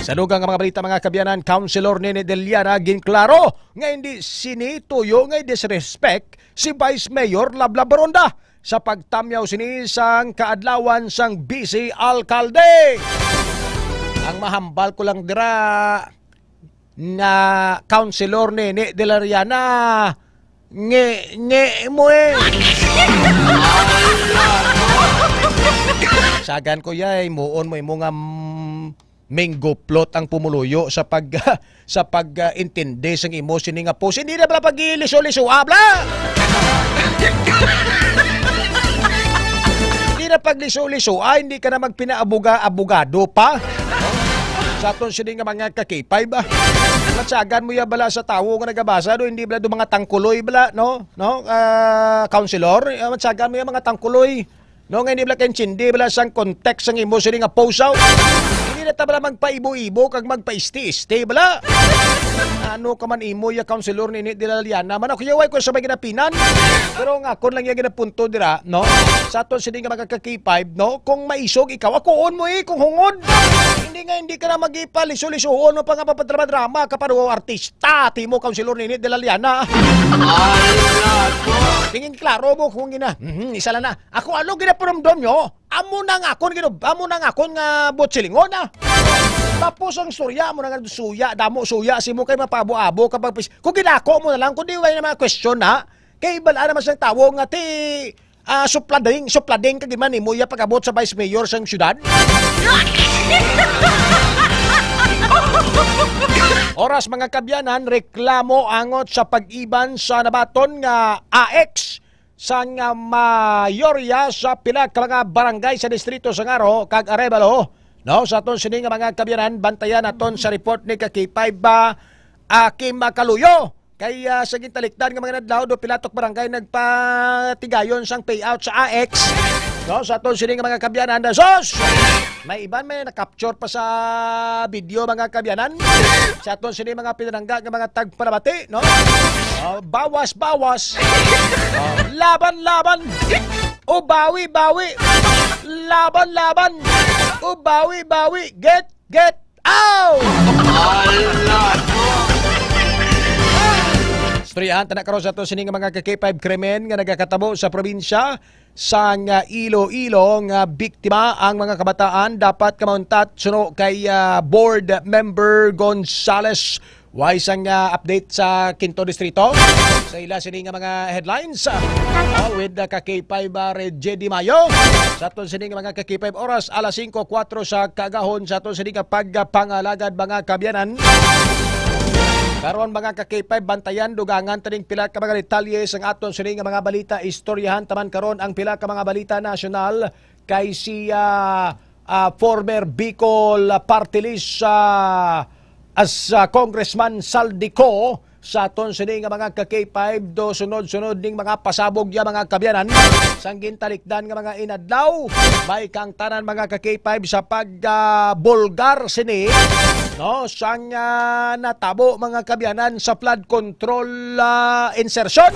Sa dugang nga mga balita, mga kabiyanan, Councilor Nene Deliana ginklaro nga hindi sini tuyo nga disrespect si Vice Mayor Lablab Ronda sa pagtamyaw sini sang kaadlawan sang Vice Alkalde. Ang mahambal ko lang dira, nga Councilor Nene de la Riana. Nge, nge mo eh. Sagan ko yay, muon mo imo nga, mm, mingguplot ang pumuluyo sa pag, sa pag, ah, intindi sang imo sini nga post. Hindi na bala pag-iliso-liso, ah, bla! Hindi na pagliso-liso, ah, hindi ka na magpinaabuga-abogado pa. Sa aton sini nga mga ka-K five, ah. Matsagan mo ya bala sa tawo nga nagabasa, do, hindi bala do mga tangkuloy bala, no? No? Ah, counselor, ah, matsagan mo ya mga tangkuloy. No, nga hindi bala kaintindi bala sang context sang imo sini nga post, aw. Hindi na ta bala magpaibo-ibo kag magpaisti-isti bala. Ano ka man imo ya counselor Nene de la Liana man, ako yaway ko sa may ginapinan. Pero ang akon lang ya ginapunto dira, no? Sa aton sini nga mga ka-K five, no? Kung maisog ikaw, akoon mo eh, kung hungod. Hindi nga, hindi ka na mag-ipaliso-lisuon mo pa nga papadrama-drama ka pa do, artista, timo, Councilor Nene de la Liana. Ay, nako. Tingin klaro mo kung gina. Mhm, isa lang na. Ako, ano ginapanumdom nyo? Amo na nga akon, ginu-, amo na nga akon nga buot silingon, ah. Tapos ang storya mo na nga suya, damo suya, si mo kay mapaabo-abo kapag pis-, kung ginako mo na lang, kung di way na mga question, ha? Kay bala naman sang tawo nga ti, ah, suplading, suplading ka gid man nimo ya pag-abot sa vice mayor sang syudad. Oras, mga kabyanan, reklamo angot sa pag-iban sa nabaton nga A X sang, ah, mayorya sa pila ka mga barangay sa distrito sang Aro kag Arevalo. No, sa aton sini nga mga kabyanan, bantayan naton sa report ni ka K five ba, Akim Makaluyo. Kay, ah, sa gintalikdan nga mga adlaw, do pila tok barangay nagpatigayon sang payout sa A X. No, sa aton sini nga mga kabyanan, na sus! May iban may nakapture pa sa video, mga kabyanan. Sa aton sini mga pinalangga nga mga tagpalabati, no? Oh, bawas, bawas. Oh, laban, laban. Ubawi, bawi. Laban, laban. Ubawi, bawi. Get, get out! Istoryahan ta na karon sa ato sini nga mga ka K five krimen nga nagakatabo sa probinsya sang, ah, Iloilo nga biktima ang mga kabataan. Dapat kamauntat suno kay, ah, Board Member Gonzales. Way sang, ah, update sa Quinto Distrito. Sa ila sini nga mga headlines, ah, ah, with the ka K five, ah, Reggie Di Mayo. Sa aton sini nga mga ka K five oras, alas singko kuwatro sa kagahon sa aton sini nga pagpangalagad, mga kabyanan. Karon, mga ka K five, bantayan, dugangan taning pila ka mga detalye sang aton sini nga mga balita. Istoryahan taman karon ang pila ka mga balita nasyonal kay si, ah, ah, former Bicol Party List, ah, as, ah, Congressman Saldico sa aton sini nga mga ka K five, do sunod-sunod ning mga pasabog ya, mga kabyanan. Sang gintalikdan nga mga inadlaw, may kang tanan mga ka K five sa pag, ah, bulgar sini, no, sang, ah, natabo, mga kabyanan, sa flood control, ah, insertion,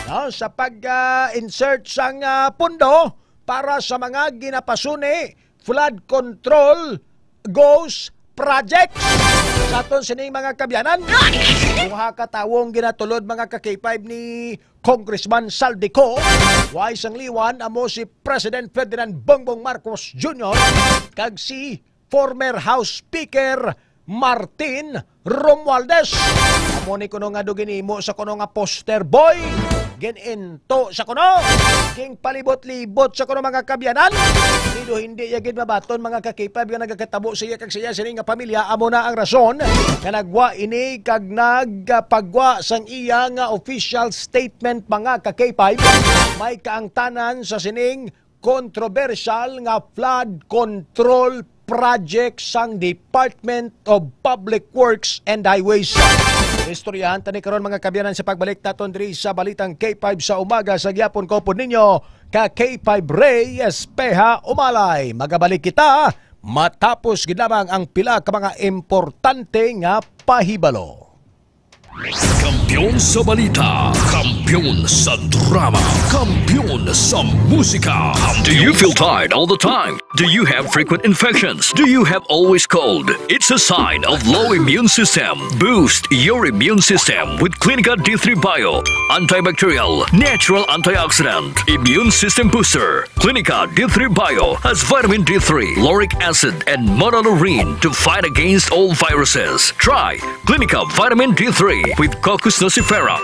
no, sa pag, ah, insert sang, ah, pundo para sa mga ginapasuni flood control ghost projects sa aton sining mga kabyanan. Duha ka tawong ginatulod, mga ka K five, ni Congressman Saldico, way sang liwan, amo si President Ferdinand Bongbong Marcos Junior kag si former House Speaker Martin Romualdez. Amo ni kuno nga do ginimo sa kuno nga poster boy. Gin-into sa kuno. Ginpalibot-libot sa kuno, mga kabyanan. Hindi do hindi ya gid mabaton, mga ka K five, nga nagakatabo siya kag siya sini nga pamilya. Amo na ang rason nga nagwa ini kag nagpagwa sang iya nga official statement, mga ka K five. May kaangtanan sa sining kontrobersyal nga flood control project sang Department of Public Works and Highways. Istoryahan tani karon, mga kabyanan, sa pagbalik naton diri sa Balitang K five sa umaga. Sa gyapon ko po ninyo, ka K five Ray Espeha Umalay. Magabalik kita matapos gid lamang ang pila ka mga importante nga pahibalo. Kampiyon sa balita, kampiyon sa drama, kampiyon sa musika. Do you feel tired all the time? Do you have frequent infections? Do you have always cold? It's a sign of low immune system. Boost your immune system with Clinica D three Bio. Antibacterial, natural antioxidant, immune system booster. Clinica D three Bio has vitamin D three, lauric acid, and monolaurin to fight against all viruses. Try Clinica Vitamin D three with Cocos nucifera.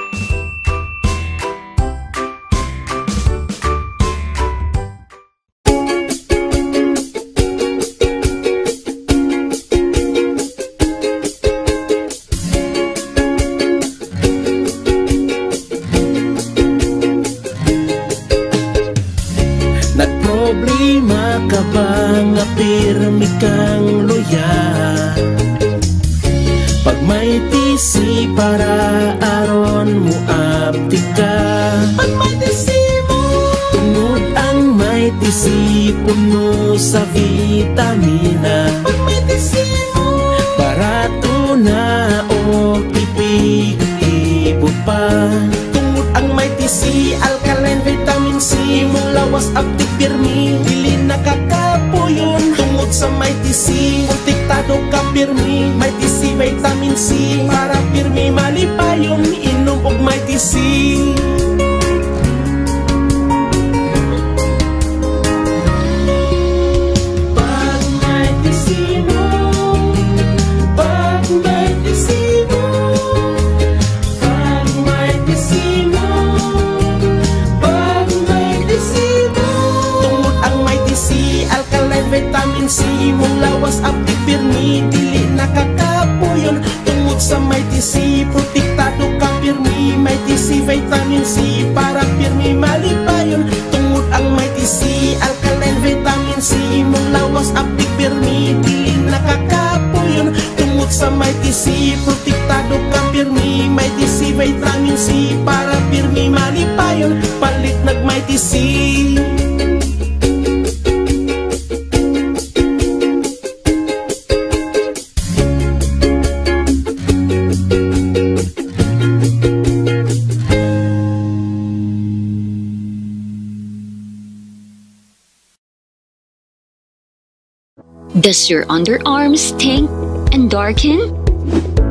Nagproblema ka ba nga pirmi kang luya? Pag may tisi para aron mo aptika. Pag may tisi mo. Tungod ang may tisi puno sa vitamina. Pag may tisi mo. Barato na o epektibo pa. Tungod ang may tisi, alkaline vitamin C, imong lawas aptik pirmi, dili nakakapuyon. Tungod sa may tisi, protektado ka pirmi. May tisi vitamin C, para pirmi malipayon, inom og may tisi. Pag may tisi mo, pag may tisi mo, pag may tisi mo, pag may tisi mo. Tungod ang may tisi, alkaline vitamin C, imong lawas aptik pirmi, dili nakakapuyon. Mighty C, vitamin C, para pirmi malipayon. Tungod ang Mighty C, alkaline vitamin C, imong lawas aptik pirmi, di nakakapuyon. Tungod sa Mighty C, protektado ka pirmi. Mighty C, vitamin C, para pirmi malipayon. Palit nag Mighty C. Does your underarm stink and darken?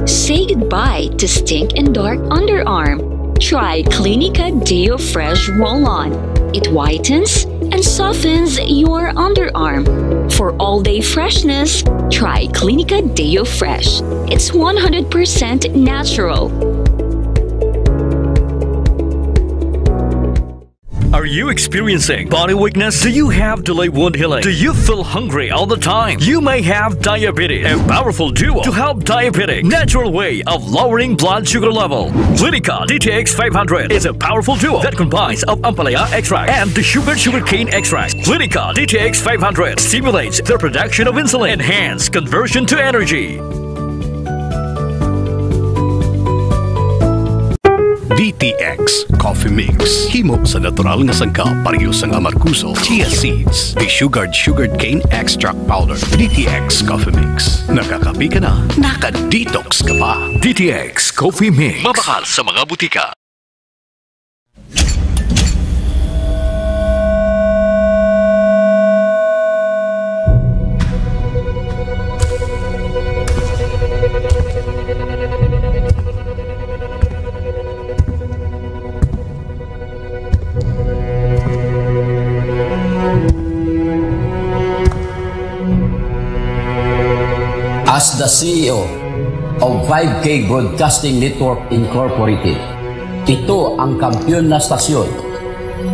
Say goodbye to stink and dark underarm. Try Clinica Deo Fresh Roll-On. It whitens and softens your underarm. For all-day freshness, try Clinica Deo Fresh. It's one hundred percent natural. Are you experiencing body weakness? Do you have delayed wound healing? Do you feel hungry all the time? You may have diabetes. A powerful duo to help diabetic natural way of lowering blood sugar level. Clinica D T X five hundred is a powerful duo that combines of ampalaya extract and the sugar sugarcane extract. Clinica D T X five hundred stimulates the production of insulin, enhance conversion to energy. D T X Coffee Mix. Himo sa natural nga sangkap, pareho sang amargoso, chia seeds, desugared sugarcane extract powder. D T X Coffee Mix. Nakakape ka na, naka-detox ka pa. D T X Coffee Mix. Mabakal sa mga butika. As the C E O of five K Broadcasting Network Incorporated, ito ang kampiyon na stasyon,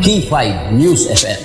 K five News F M.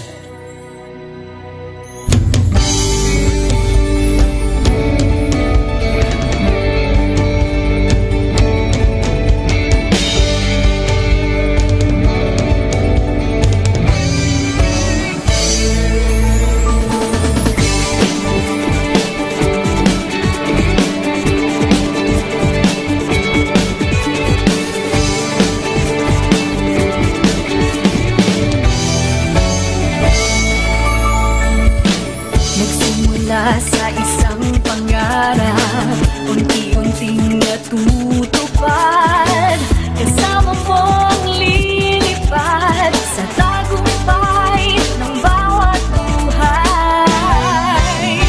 Nagsimula sa isang pangarap, unti-unting natutupad. Kasama mong lilipad sa tagumpay ng bawat buhay.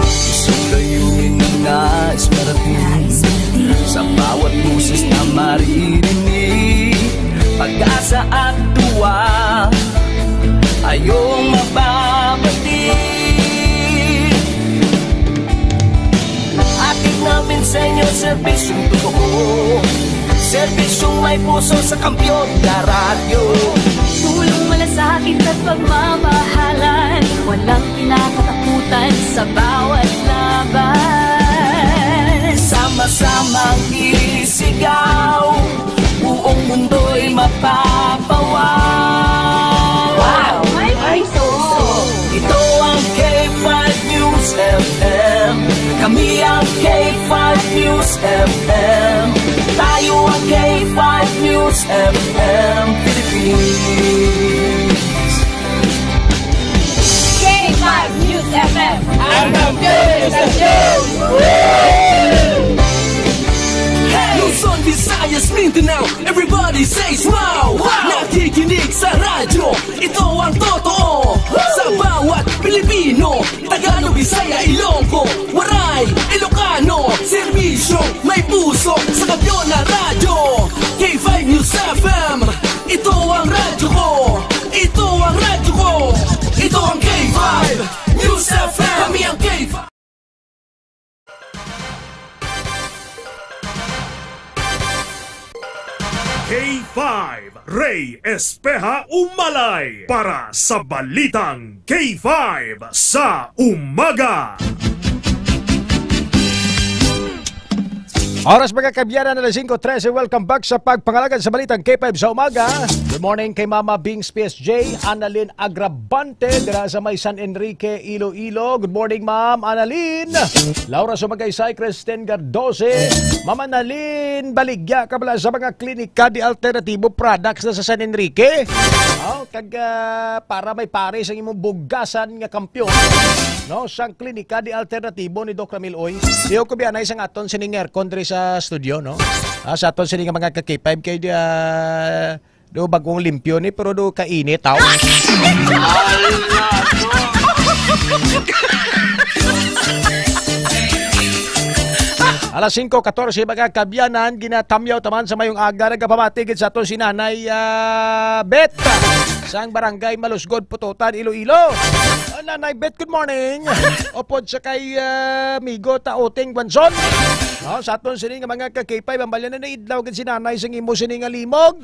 Isang layunin na nais marating sa bawat boses na maririnig. Pag-asa at tuwa ay iyong mababati. Hatid namin sa inyo serbisyong totoo, serbisyong may puso sa kampiyon na radyo. Tulong, malasakit at pagmamahalan, walang kinakatakutan sa bawat laban. Sama-samang isigaw, buong mundo'y mapapawaw. Wow! May puso! Ito ang K five News F M. Kami ang K five News F M. Tayo ang K five News F M Philippines. K five News F M. Ang kampiyon sa show! Luzon, Visayas, Mindanao, everybody says wow! Wow! Nakikinig sa radyo, ito ang totoo. Sa bawat Pilipino, Tagalog, Bisaya, Ilonggo, Waray, Ilocano, serbisyo, may puso, sa kampiyon na radyo. K five News F M, ito ang radyo ko. Ito ang radyo ko. Ito ang K five News F M. Kami ang K five. K five, Ray Espeha Umalay para sa Balitang K five sa Umaga. Oras, mga kaabyanan, alas singko trese. Welcome back sa pagpangalagad sa Balitang K five sa umaga. Good morning kay Mama Bings P S J, Annalyn Agravante, dira sa may San Enrique, Iloilo. Good morning, Ma'am Annalyn. Laura Sumagaysay, Kristen Gardose, Ma'am Annalyn, baligya ka bala sa mga Klinika de Alternatibo products na sa San Enrique? Oh, kag, ah, para may pares ang imong bugasan nga kampiyon, no? Sang Klinika de Alternatibo ni Doc Ramil Uy. Iyo ko biyanay sang aton sining aircon diri sa studio, no? Ah, sa aton sini nga mga ka-K five kay, ah, do bagong limpyo ni, pero do kainit, aw. Alas singko katorse, mga kaabyanan, ginatamyaw taman sa mayong aga, nagapamati gid sa aton si Nanay, ah, Bet, sang Barangay Malusgod, Pututan, Iloilo. Ah, Nanay Bet, good morning. Upod sa kay, ah, Migo Taoting Guanzon. No, sa aton sini nga mga ka-K five, ang balya na naidlaw gid si Nanay sang imo sini nga limog.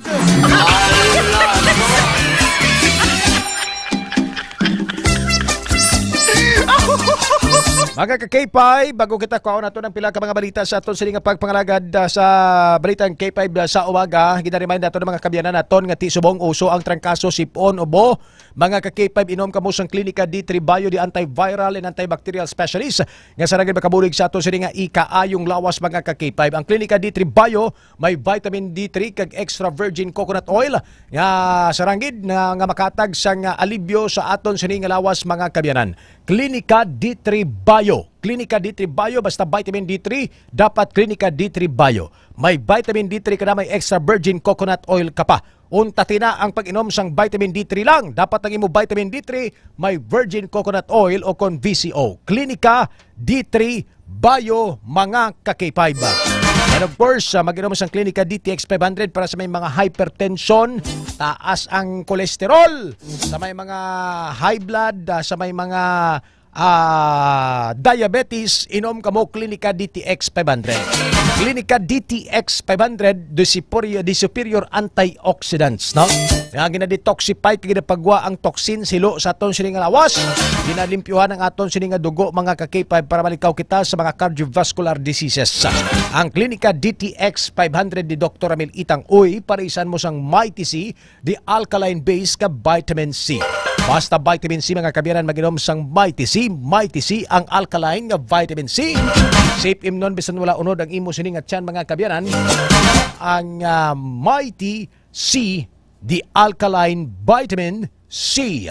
Mga ka-K five, bago kita kuhaon nato ng pila ka mga balita sa aton sini nga pagpangalagad, ah, sa Balitang K five, ah, sa umaga, ginaremind nato ng mga kaabyanan naton nga ti subong uso ang trangkaso, sipon, ubo. Mga ka-K five, inom kamo sang Klinika D three Bio, the antiviral and antibacterial specialist, nga sarang gid makabulig sa aton sini nga ikaayong lawas, mga ka-K five. Ang Klinika D three Bio may vitamin D three kag extra virgin coconut oil nga sarang gid na, nga makatag sang alibyo sa aton sini nga lawas, mga kaabyanan. Klinika D three Bio. Klinika D three Bio, basta vitamin D three, dapat Klinika D three Bio. May vitamin D three ka na, may extra virgin coconut oil ka pa. Unta tina ang pag-inom sang vitamin D three lang. Dapat ang imo vitamin D three may virgin coconut oil o kon V C O. Klinika D three Bio, mga ka-K five. And of course, ah, mag-inom sang Klinika D T X five hundred para sa may mga hypertension, taas ang cholesterol, sa may mga high blood, ah, sa may mga ah, diabetes, inom kamo Klinika D T X five hundred. Klinika D T X five hundred, the superior, the superior antioxidants, no? Nga gina-detoxify kag ginapagwa ang toxin sa hilo sa aton sini nga lawas. Ginalimpyuhan ang aton sini nga dugo, mga ka-K five, para malikaw kita sa mga cardiovascular diseases. Ang Klinika D T X five hundred ni Doktor Ramil Itang Uy, parisan mo sang Mighty C, the alkaline base nga vitamin C. Basta vitamin C, mga kaabyanan, mag-inom sang Mighty C. Mighty C, ang alkaline nga vitamin C. Safe imnon bisan wala unod ang imo sini nga tiyan, mga kaabyanan. Ang, ah, Mighty C, the alkaline vitamin C.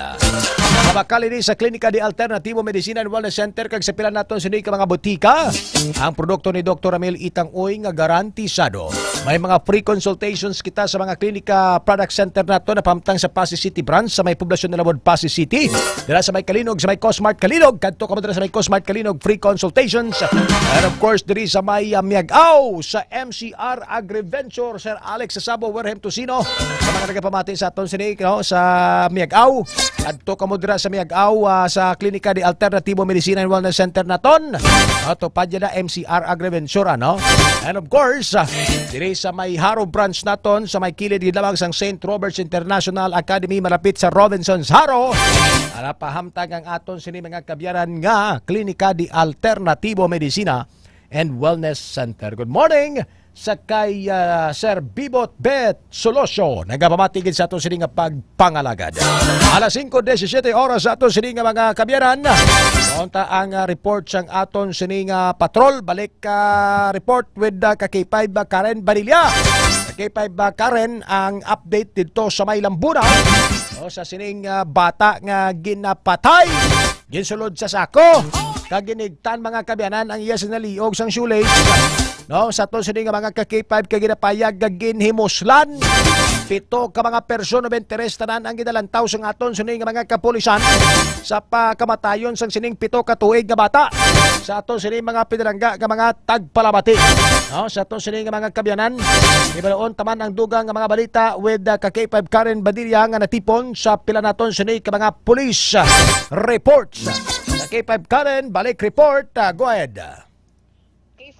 Mabakal ini sa Klinika de Alternativo Medicina and Wellness Center kag sa pila naton sini ka mga botika. Ang produkto ni Doktor Ramil Itang Uy nga garantisado. May mga free consultations kita sa mga klinika product center nato na pamtang sa Passi City Branch sa may Poblacion Nalabod, Passi City. Dira sa may Calinog, sa may Cosmart Calinog. Kadto ka mo dira sa may Cosmart Calinog, free consultations. And of course, diri sa may, ah, Miag-ao, sa M C R Agriventure, Sir Alex Sasabo, Werhem Tocino. Sa mga nagapamati sa aton sini, no, sa Miag-ao. Adto kamo dira sa Miag-ao, ah, sa Klinika de Alternativo Medicina and Wellness Center naton. Ah, tupad dyan na M C R Agriventure, ano? And of course, ah, diri sa may Jaro branch naton, sa may kilid gid lamang sang Saint Robert's International Academy, malapit sa Robinson's Jaro. Ala, pahamtang ang aton sini mga kaabyanan nga Klinika de Alternativo Medicina and Wellness Center. Good morning sa kay, ah, Sir Bibot Bet Solosyo. Nagapamati gid sa aton sini nga pagpangalagad. Alas singko diecisiete oras sa aton sini nga mga kaabyanan. Unta ang, ah, report sang aton sini nga patrol. Balik, ah, report with, ah, ka K five, ah, Karen Banilla. Ka K five, ah, Karen, ang update dito sa may Lambuna. O, sa sining, ah, bata nga ginapatay, ginsulod sa sako, kag ginigtan, mga kaabyanan, ang iya sing naliog sang shoelace. No, sa aton sini nga mga ka K five, kay ginapayag nga ginhimuslan. Pito ka mga person of interest tanan ang ginalantaw sang aton sini nga mga kapulisan sa pakamatayon sang sining pito ka tuig nga bata. Sa aton sini mga pinalangga nga mga tagpalamati. No, sa aton sini nga mga kaabyanan, ibaluon taman ang dugang nga mga balita with, uh, ka K five Karen Badilla nga natipon sa pila naton sini ka mga police, uh, reports. Ka K five Karen, balik report. Uh, go ahead.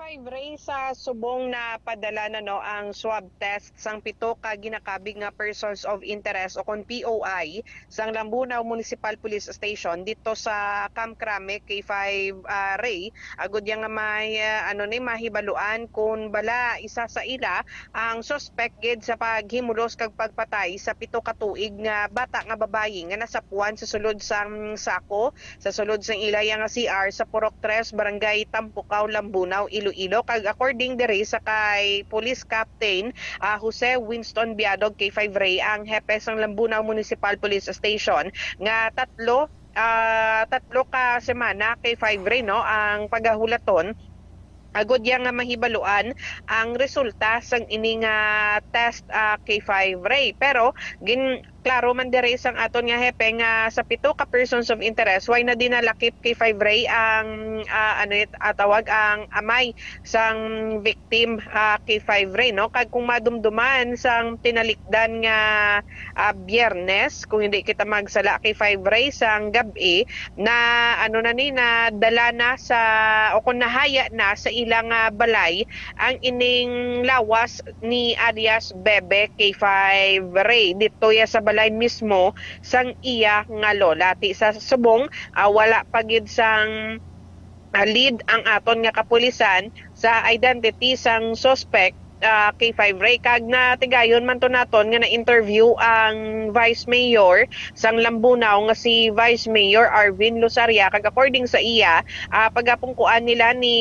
Five Ray, sa subong na padala na, no, ang swab test sang pito ka ginakabig nga persons of interest o kon P O I sang Lambunao Municipal Police Station dito sa Camp Crame, K five, ah, Ray, agud ya nga may, ah, ano ni, mahibaluan kung bala isa sa ila ang suspect gid sa paghimulos kag pagpatay sa pito ka tuig nga bata nga babayi nga nasapuan sa sulod sang sako sa sulod sang ilaya nga C R sa Purok Tres, Barangay Tampukaw, Lambunao, Iloilo. Kag according diri sa kay Police Captain, ah, Jose Winston Biadog, K five Ray, ang hepe sang Lambunao Municipal Police Station, nga tatlo, ah, tatlo ka semana, K five Ray, no, ang pagahulaton agud ya nga mahibaluan ang resulta sang ini nga test, ah, K five Ray. Pero gin klaro man diri sang aton nga hepe nga sa pito ka persons of interest, way na dinalakip, K five Ray, ang, ah, ano it-, ah, tawag, ang amay sang victim, ah, K five Ray, no? Kag kung madumduman sang tinalikdan nga, ah, Biyernes, kung hindi kita magsala, K five Ray, sang gab-i, na, ano na ni, nadala na sa, o kung nahaya na sa ilang, ah, balay ang ining lawas ni alias Bebe K five Ray. Dito ya sa balay mismo sang iya nga lola. Ti sa subong, ah, wala pa gid sang, ah, lead ang aton nga kapulisan sa identity sang suspect, ah, K five Ray. Kag natigayon man to naton nga na-interview ang Vice Mayor sang Lambunao nga si Vice Mayor Arvin Lusaria. Kag according sa iya, ah, pagapungkuan nila ni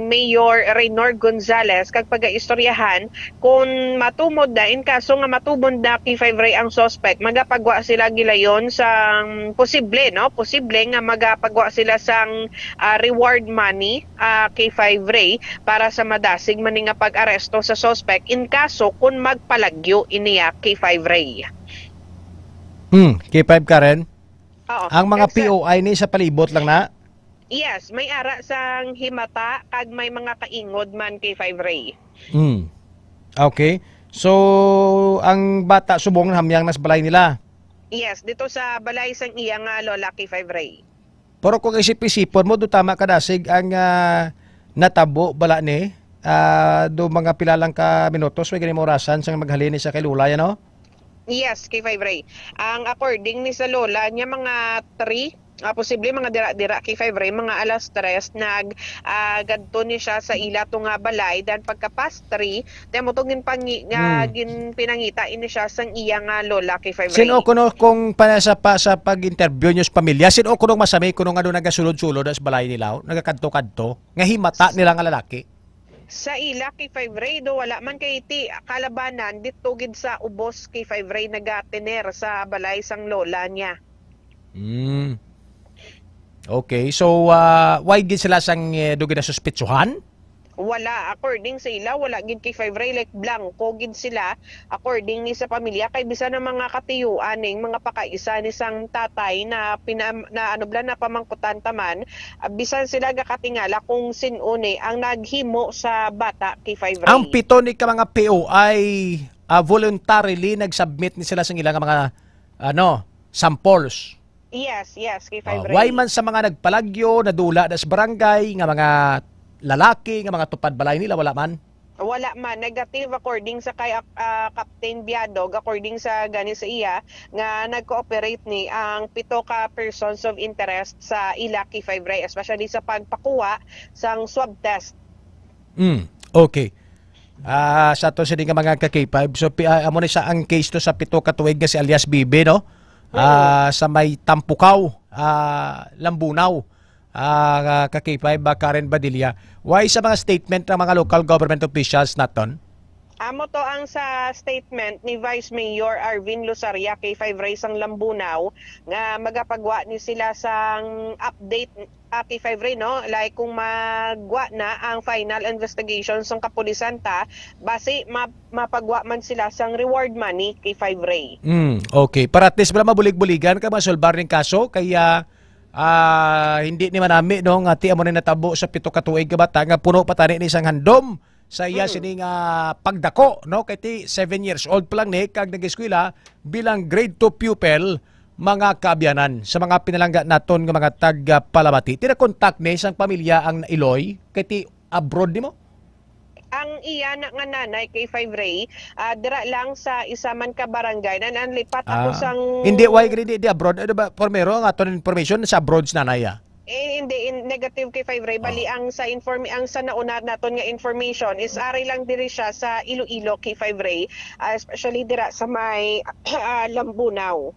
Mayor Reynor Gonzales kag pagaistoryahan kung matumod na, in kaso nga matumod na, K five Ray, ang suspect, magapagwa sila gilayon sang posible, no? Posible nga magapagwa sila sang, ah, reward money, ah, K five Ray, para sa madasig man ni nga pag-aresto sa suspect in kaso kung magpalagyo iniya, K five Ray. Hmm, K five Karen? Oo. Ang mga Yes, sir. P O I ni sa palibot lang na? Yes, may ara sang himata kag may mga kaingod man, K five Ray. Hmm. Okay. So, ang bata subong nahamyang na sa balay nila? Yes, dito sa balay sang iya nga lola, K five Ray. Pero kung isip-isipon mo, do tama ka, dasig ang, ah, natabo bala ni, ah, do mga pila lang ka minutos, way gani mo orasan sang maghalin ni sa kay Lola, ano? Yes, K five Ray. Ang according ni sa lola niya, mga three, ah, posible mga dira-dira, K five Ray, mga alas tres, nag, ah, gadto ni siya sa ila to nga balay. Then pagka past three, then mo to ginpangi-, nga Hmm. ginpinangita ini siya sang iya nga lola, K five Sin-o Ray. kuno kung pa sa, pa sa pag-interview niyo sa pamilya, sin-o kuno masami kuno nga doon nagasulod-sulod sa balay nila, nagakadto-kadto, nga himata nila nga lalaki? Sa ila, K five Ray, do wala man kay ti kalabanan dito gid sa ubos, K five Ray, nagatener sa balay sang lola niya. Mm. Okay, so, ah, why gid sila sang, eh, do ginasuspitsuhan? Wala, according sa ila, wala gid, K five Ray, like, blanco gid sila. According ni sa pamilya, kay bisan ang mga katiyuan ning mga pakaisa ni sang tatay na pina-, na ano bala, na pamangkutan taman, ah, bisan sila gakatingala kung sin-o ni ang naghimo sa bata, K five Ray. Ang pito ni ka mga P O I, ah, voluntarily nag-submit ni sila sa ilang mga, ano, samples. Yes, yes, K five Oh, Ray. Why man sa mga nagpalagyo, nadula na sa barangay, nga mga lalaki, nga mga tupad balay nila, wala man? Wala man. Negative according sa kay, ah, Captain Biadog, according sa gani sa iya, nga nag-cooperate ni ang pito ka persons of interest sa ila, K five Ray, especially sa pagpakuha sang swab test. Mm, okay. Ah, sa to sini nga mga ka-K five. So, pi-, ah, amo ni sa ang case to sa pito ka tuig nga si alias Bibi, no? Mm. Ah, sa may Tampukaw, ah, Lambunao. Ah, ka-K five ba, Karen Badilla? Why sa mga statement ng mga local government officials naton? Amo to ang sa statement ni Vice Mayor Arvin Lusaria, K five Ray, sang Lambunao, nga magapagwa ni sila sang update, ah, K five Ray, no? Like, kung magwa na ang final investigation sang kapulisan ta, basi ma-, mapagwa man sila sang reward money, K five Ray. Mm, okay. Para at least wala mabulig-buligan ka masulbar ning kaso, kaya, ah, hindi ni manami, no, nga ti amo ni natabo sa pito ka tuig ka bata nga puno pa tani ni sang handom sa iya Mm. sini nga pagdako, no? Kay ti seven years old pa lang ni, kag nag-eskwela bilang grade two pupil, mga kaabyanan, sa mga pinalangga naton nga mga tag-, ah, Palamati. Tinakontak ni sang pamilya ang nailoy, kay ti abroad ni mo? Ang iya na nga nanay, K five Ray, ah, dira lang sa isa man ka barangay na nanlipat ako Ah, sang hindi, why gani di, di abroad? Ano ba, primero, ang aton information sa abroad sa nanay, ah. Eh, hindi, in, negative, K five Ray. Bali, Ah. Ang sa inform ang sa nauna naton nga information is ari lang diri siya sa Iloilo, K five Ray, ah, especially dira sa may ah, Lambunao.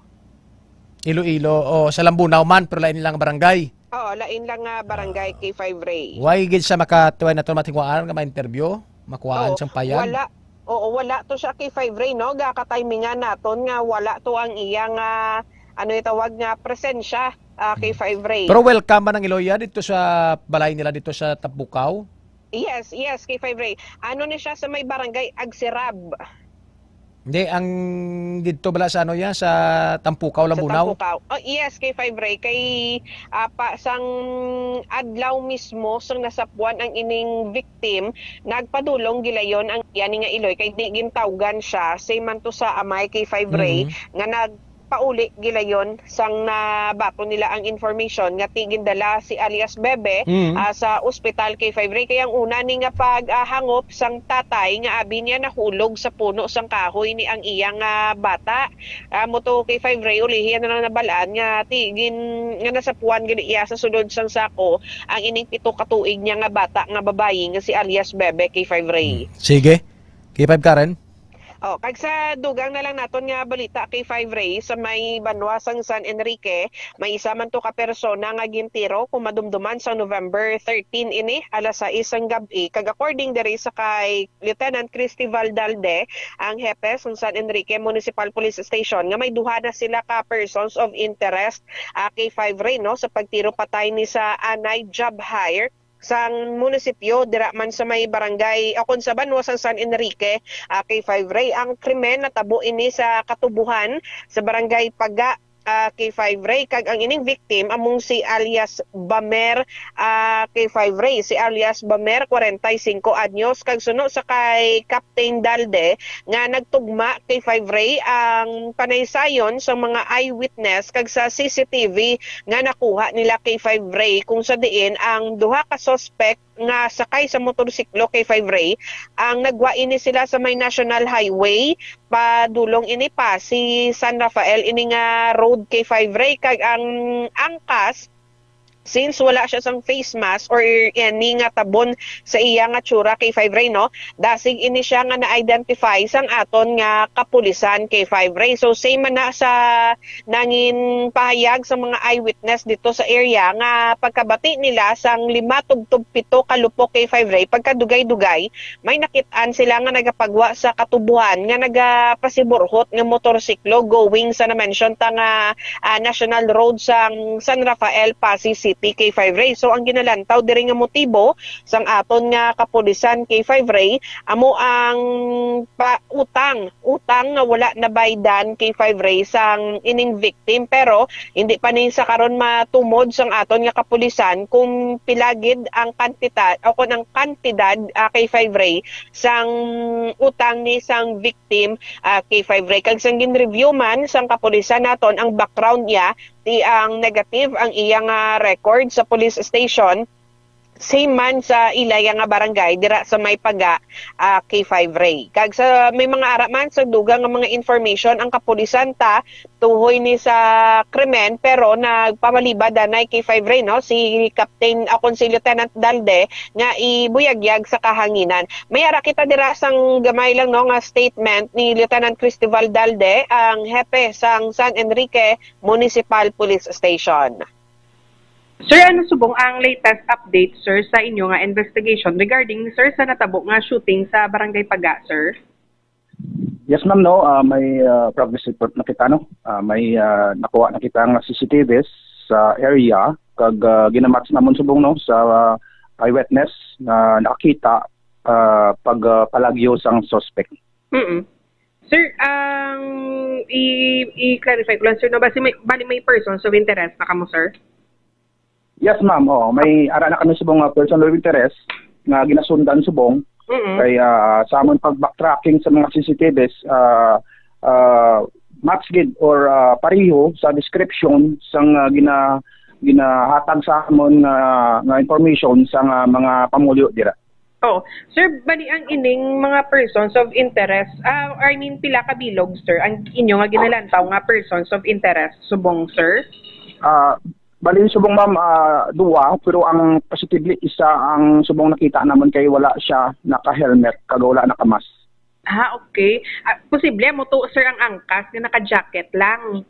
Iloilo, o sa Lambunao man, pero lain lang barangay. Oo, lain lang nga barangay, K five Ray. Why gid siya makatuwa na ito matingwaan nga ma-interview? Makuhaan Oo, siyang payag? Wala. Oo, wala to siya, K five Ray, no? Gakatimingan naton nga wala to ang iya nga, ano itawag nga, presensya, ah, K five Ray. Pero welcome man ang Iloya dito sa balay nila dito sa Tabukaw? Yes, yes, K five Ray. Ano ni siya sa may barangay Agsirab? Hindi, ang dito bala sa ano yan, sa Tampukaw, Sa Lambunao? Tampukaw. Oh, yes, K five Ray. Kay ah, pa, sang adlaw mismo, sang nasapuan ang ining victim, nagpadulong gilayon ang iya ni nga iloy kay di gintawgan siya. Same man to sa amay, K five Ray, Mhm. nga nagpauli gilayon sang nabaton nila ang information nga ti gindala si alias Bebe Mhm. ah, sa ospital, K five Ray. Kay ang una ni nga pag ah, hangop sang tatay nga abi niya nahulog sa puno sang kahoy ni ang iya nga bata. Amo to, K five Ray, ulihi na lang nabalaan nga ti gin nga nasapuan gid iya sa sulod sang sako ang ining pito ka tuig niya nga bata nga babayi nga si alias Bebe, K five Ray. Sige. K five Karen? Oh, kag sa dugang na lang naton nga balita, K five Ray, sa may banwa sang San Enrique, may isa man to ka persona nga gintiro kung madumduman sa November thirteen ini, alas sais sang gab-i. Kag according diri sa kay Lieutenant Christy Valdalde, ang hepe sang San Enrique Municipal Police Station, nga may duha na sila ka persons of interest, ah, K five Ray, no, sa pagtiro patay ni sa anay job hire sang munisipyo dira man sa may barangay o kon sa banwa sa San Enrique, ah, K five Ray. Ang krimen natabo ini sa Katubuhan sa barangay Paga, ah, K five Ray, kag ang ining victim among si alias Bamer, ah, K five Ray, si alias Bamer, kwarenta y singko anyos, kag suno sa kay Captain Dalde nga nagtugma, K five Ray, ang panaysayon sa mga eyewitness kag sa C C T V nga nakuha nila, K five Ray, kung sa diin ang duha ka suspect nga sakay sa motorsiklo, K five Ray, ang nagwa ini sila sa may National Highway, padulong ini pa si San Rafael ini nga road, K five Ray, kag ang angkas, since wala siya sang face mask or any nga tabon sa iya nga tsura, K five Ray, no, dasig ini siya nga na-identify sang aton nga kapulisan, K five Ray. So same man na sa nangin pahayag sa mga eyewitness dito sa area nga pagkabati nila sang lima tubtob pito ka lupok, K five Ray, pagkadugay-dugay may nakit-an sila nga nagapagwa sa Katubuhan nga nagapasiburhot nga motorsiklo going sa na-mention ta nga ah, National Road sang San Rafael, Passi City, K five Ray. So ang ginalantaw diri nga motibo sang aton nga kapulisan, K five Ray, amo ang pa utang, utang nga wala nabaydan, K five Ray, sang ining victim. Pero hindi pa ni sa karon matumod sang aton nga kapulisan kung pila gid ang kantidad o kung ang kantidad, ah, K five Ray, sang utang ni sang victim, ah, K five Ray. Kag sang gin-review man sang kapulisan naton ang background niya, ti ang negative ang iya nga record sa police station, same man sa ilaya nga barangay dira sa may Paga, ah, K five Ray. Kag sa may mga ara man sa dugang nga mga information ang kapulisan ta tuhoy ni sa krimen, pero nagpamaliba danay, K five Ray, no, si Captain, akon si Lieutenant Dalde, nga ibuyagyag sa kahanginan. May ara kita dira sang gamay lang, no, nga statement ni Lieutenant Cristoval Dalde, ang hepe sang San Enrique Municipal Police Station. Sir, ano subong ang latest update, sir, sa inyo nga investigation regarding, sir, sa natabo nga shooting sa Barangay Paga, sir? Yes, ma'am, no. Ah, may ah, progress report na kita, no. Ah, may ah, nakuha na kita nga C C T Vs sa area, kag ah, ginamatch namon subong, no, sa ah, eyewitness na nakakita ah, pag ah, palagyo sang suspect. Mm. Sir, ang i- i-clarify ko lang, sir, no, basi may, bali may persons of interest na kamo, sir? Yes, ma'am. Oh, may ara na kami subong nga person of interest nga ginasundan subong Mm. kay ah, sa amon pag backtracking sa mga C C T Vs, ah, ah, match gid or ah, pareho sa description sang ah, gina ginahatag sa amon nga, nga information sa nga mga pamulyo dira. Oh, sir, bali ang ining mga persons of interest, ah, I mean, pila ka bilog, sir, ang inyo nga ginalantaw nga persons of interest subong, sir? Ah, bali subong, ma'am, ah, duwa, pero ang positively isa ang subong nakita namon kay wala siya naka-helmet kag wala naka-mask. Ah, okay. Ah, posible mo to, sir, ang angkas nga naka-jacket lang.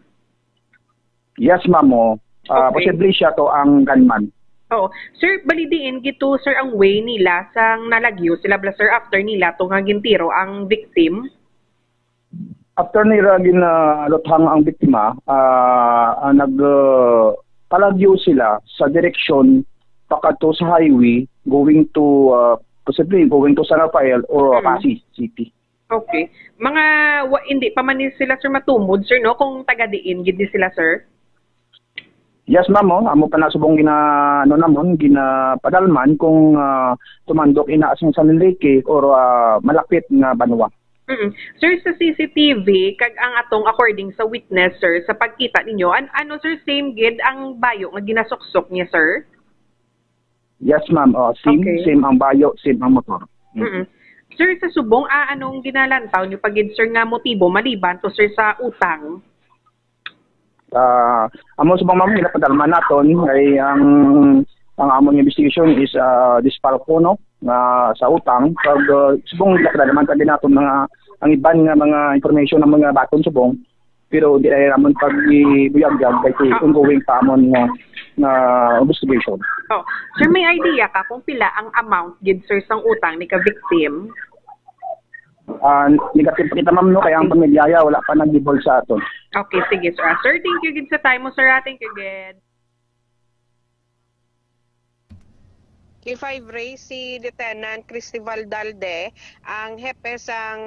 Yes, ma'am. Oh. Ah, okay. Posible siya to ang gunman. Oo. Sir, bali diin gid to, sir, ang way nila sang nalagyo sila bala, sir, after nila to nga gintiro ang victim? After nila ginaluthang ang biktima, ah, ah, nag, ah, palagyo sila sa direksyon pakadto sa highway going to, ah, posible going to San Rafael or, mm, Passi City. Okay. Mga wa-, hindi pa man ni sila, sir, matumod, sir, no, kung taga diin gid ni sila, sir? Yes, ma'am. Oh. Amo pa na subong gina, ano namon, ginapadalman kung, ah, tumandok ina sing San Enrique or, ah, malapit nga banwa. Mm. Sir, sa C C T V, kag ang atong according sa witness, sir, sa pagkita ninyo, an-, ano, sir, same gid ang bayo nga ginasuksok niya, sir? Yes, ma'am. Oh, same, okay, same ang bayo, same ang motor. Mm. Mm-mm. Sir, sa subong, ah, anong ginalantaw niyo pa gid, sir, nga motibo maliban to, sir, sa utang? Ah, amo subong, ma'am, ginapadalman naton kay ang, ang among investigation is, ah, dispalko, no, nga sa utang. Pag, ah, subong ginapadalman tabi naton mga, ang iban nga mga information, ang mga baton subong, pero di ay ramon pag ibuyagyag kay, ah, ongoing pa amon nga, nga investigation. Oh, sir, may idea ka kung pila ang amount gid, sir, sang utang ni ka victim? Ah, negative pa kita, ma'am, no, kaya ang pamilya ya wala pa nagibol sa aton. Okay, sige, sir. Ah, sir, thank you gid sa time mo, sir. Ah, thank you gid. K five Ray, si Lieutenant Cristival Dalde, ang hepe sang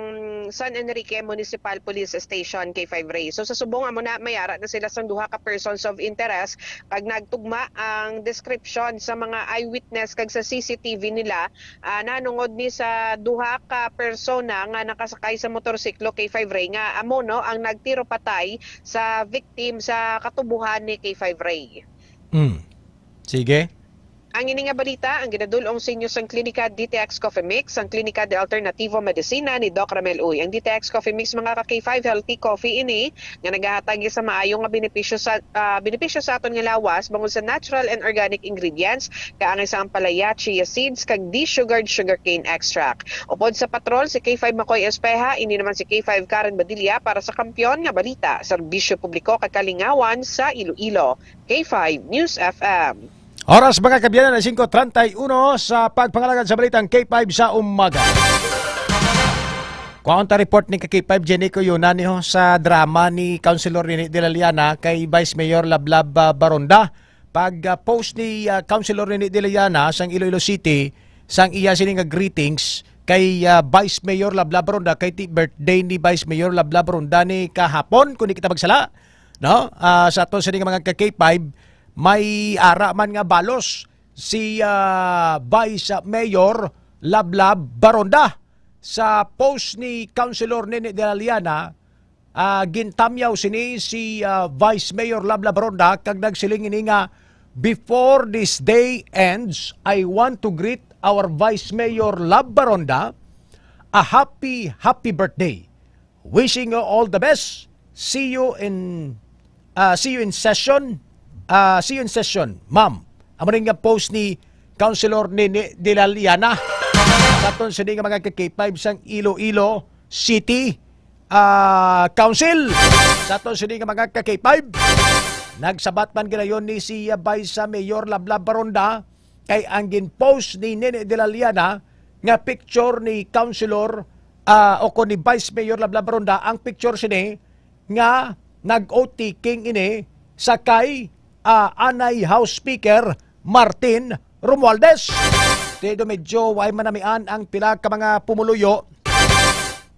San Enrique Municipal Police Station, K five Ray. So, sa subong, amo na, may ara na sila sang duha ka persons of interest. Pag nagtugma ang description sa mga eyewitness kag sa C C T V nila, ah, nanungod ni sa duha ka persona nga nakasakay sa motorsiklo, K five Ray, nga amo, no, ang nagtiro patay sa victim sa katubuhan ni K five Ray. Mm. Sige. Ang ini nga balita ang ginadul-ong sa inyo sang Klinika D T X Coffee Mix, ang Klinika de Alternativo Medicina ni Doc Ramel Uy. Ang D T X Coffee Mix, mga ka K five, healthy coffee ini nga nagahatag sa maayo nga benepisyo sa, ah, benepisyo sa aton nga lawas bangod sa natural and organic ingredients, kaangay sa ampalaya, chia seeds, kag desugared sugarcane extract. Upod sa patrol, si K five Makoy Espeha, ini naman si K five Karen Badilla para sa Kampiyon nga Balita, Serbisyo Publiko kag Kalingawan sa Iloilo. K five News F M. Oras, mga kaabyanan, ay singko treinta y uno sa pagpangalagad sa balitang K five sa umaga. Kuhaon ta report ni ka K five Jenny Cuyonani ho sa drama ni Councilor Nini de la Liana kay Vice Mayor Lablab, ah, Baronda. Pag, ah, post ni, ah, Councilor Nini de la Liana sang Iloilo City, sang iya sini nga greetings kay, ah, Vice Mayor Lablab Baronda, kay ti birthday ni Vice Mayor Lablab Baronda ni kahapon, kung di kita magsala, no? Ah, sa aton sini nga mga ka K five, may ara man nga balos si, ah, Vice Mayor Lablab Baronda. Sa post ni Councilor Nene de la Liana, ah, gintamyaw sini si, ah, Vice Mayor Lablab Baronda kag nagsiling ini nga, "Before this day ends, I want to greet our Vice Mayor Lab Baronda a happy, happy birthday. Wishing you all the best. See you in, ah, see you in session. Ah, see you in session, ma'am." Amo ni nga post ni Councilor Nene de la Liana sa aton sini nga mga ka K five sang Iloilo City, ah, Council. Sa aton sini nga mga ka K five, nagsabat man ginayon ni si, ah, Vice Mayor Lablab Baronda kay ang gin-post ni Nene de la Liana nga picture ni Councilor, ah, o kon ni Vice Mayor Lablab Baronda, ang picture sini nga nag-oath taking ini sa kay, ah, anay House Speaker Martin Romualdez. Kaya do medyo way manamian ang pila ka mga pumuluyo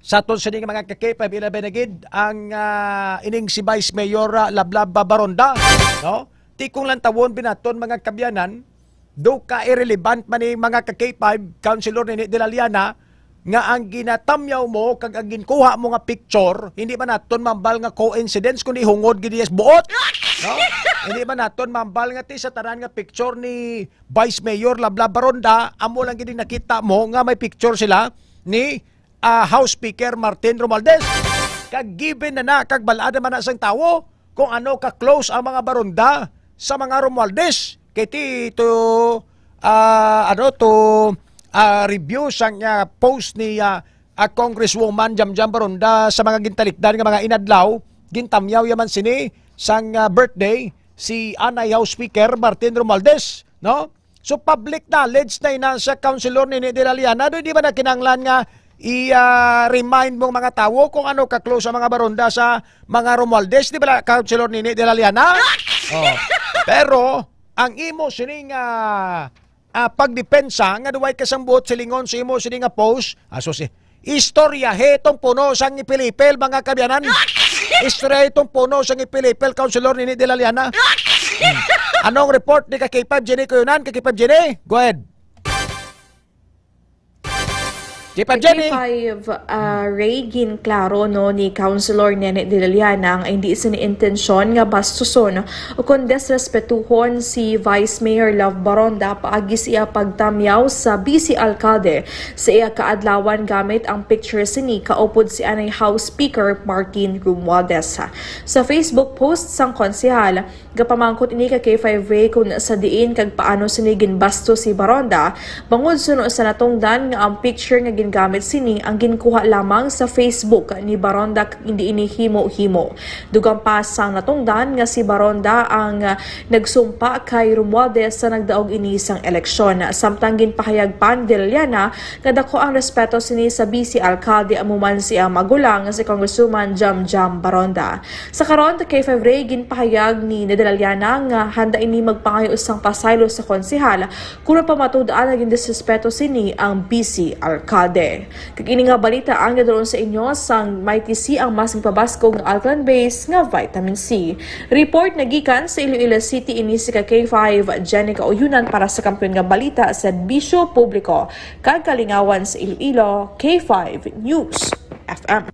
sa aton sini nga mga ka K five, ilabi na gid ang, ah, ining si Vice Mayor, ah, Lablab Baronda, no? Ti kung lantawon binaton, mga kaabyanan, do ka irrelevant man ni mga ka K five, Councilor Nene de la Liana, nga ang ginatamyaw mo kag ang ginkuha mo nga picture, hindi man naton mambal nga coincidence, kundi hungod gid iya sa buot. No? Hindi man naton mambal nga ti sa tanan nga picture ni Vice Mayor Lablab Baronda, amo lang gid nakita mo nga may picture sila ni, ah, House Speaker Martin Romualdez. Kag given na na, kag bal-an naman na sang tawo kung ano ka close ang mga Baronda sa mga Romualdez. Kay ti to, ah, ano, to, ah, review sang, ah, post ni, ah, ah, Congresswoman Jamjam Baronda sa mga gintalikdan nga mga inadlaw, gintamyaw yaman sini sang, ah, birthday si anay House Speaker Martin Romualdez, no? So, public knowledge na ina sa Councilor Nini de la Liana. Do, di ba na kinahanglan nga i-, ah, remind mong mga tawo kung ano ka close ang mga Baronda sa mga Romualdez, di ba, Councilor Nini de la Liana? Oh. Pero, ang imo sining, ah, ah, pagdepensa nga duway ka sang buot silingon sa imo sini nga post, aso si istorya, hetong puno sang ipilipil, mga kabyanan. Istorya itong puno sang ipilipil, Councilor Nini de la Liana. Hmm. Anong report ni ka K five Jenny Kuyunan? Ka K five Jenny? Go ahead. K five Jenny. K five, ah, Ray, ginklaro, no, ni Councilor Nene de la Liana ang hindi sini intensyon nga bastuson o kon desrespetuhon si Vice Mayor Love Baronda paagi sa iya pagtamyaw sa vice alkalde sa iya kaadlawan gamit ang picture sini kaupod si anay House Speaker Martin Romualdez. Sa Facebook post sang konsehal, gapamangkot ini ka K five Ray kung sa diin kag paano sini ginbastos si Baronda, bangod suno sa natungdan nga ang picture nga gingamit sini ang ginkuha lamang sa Facebook ni Baronda kag hindi ini himo-himo. Dugang pa sang natungdan nga si Baronda ang, ah, nagsumpa kay Romualdez sa nagdaog ini sang eleksyon. Samtang ginpahayag pa ni de la Liana nga dako ang respeto sini sa vice alkalde, amo man si ang magulang nga si Congresswoman Jamjam Baronda. Sa karon, K five Ray, ginpahayag ni de la Liana nga handa ini magpangayo sang pasaylo sa konsehal kon mapamatud-an nga gindisrespeto sini ang vice alkalde. Kag ini nga balita ang nadulon sa inyo sang Mighty C, ang mas nagpabaskog nga Alkalan Base nga vitamin C. Report nagikan sa Iloilo City, ini si ka K five Jenica Uyunan para sa Kampiyon nga Balita, Serbisyo Publiko kag Kalingawan sa Iloilo, K five News F M.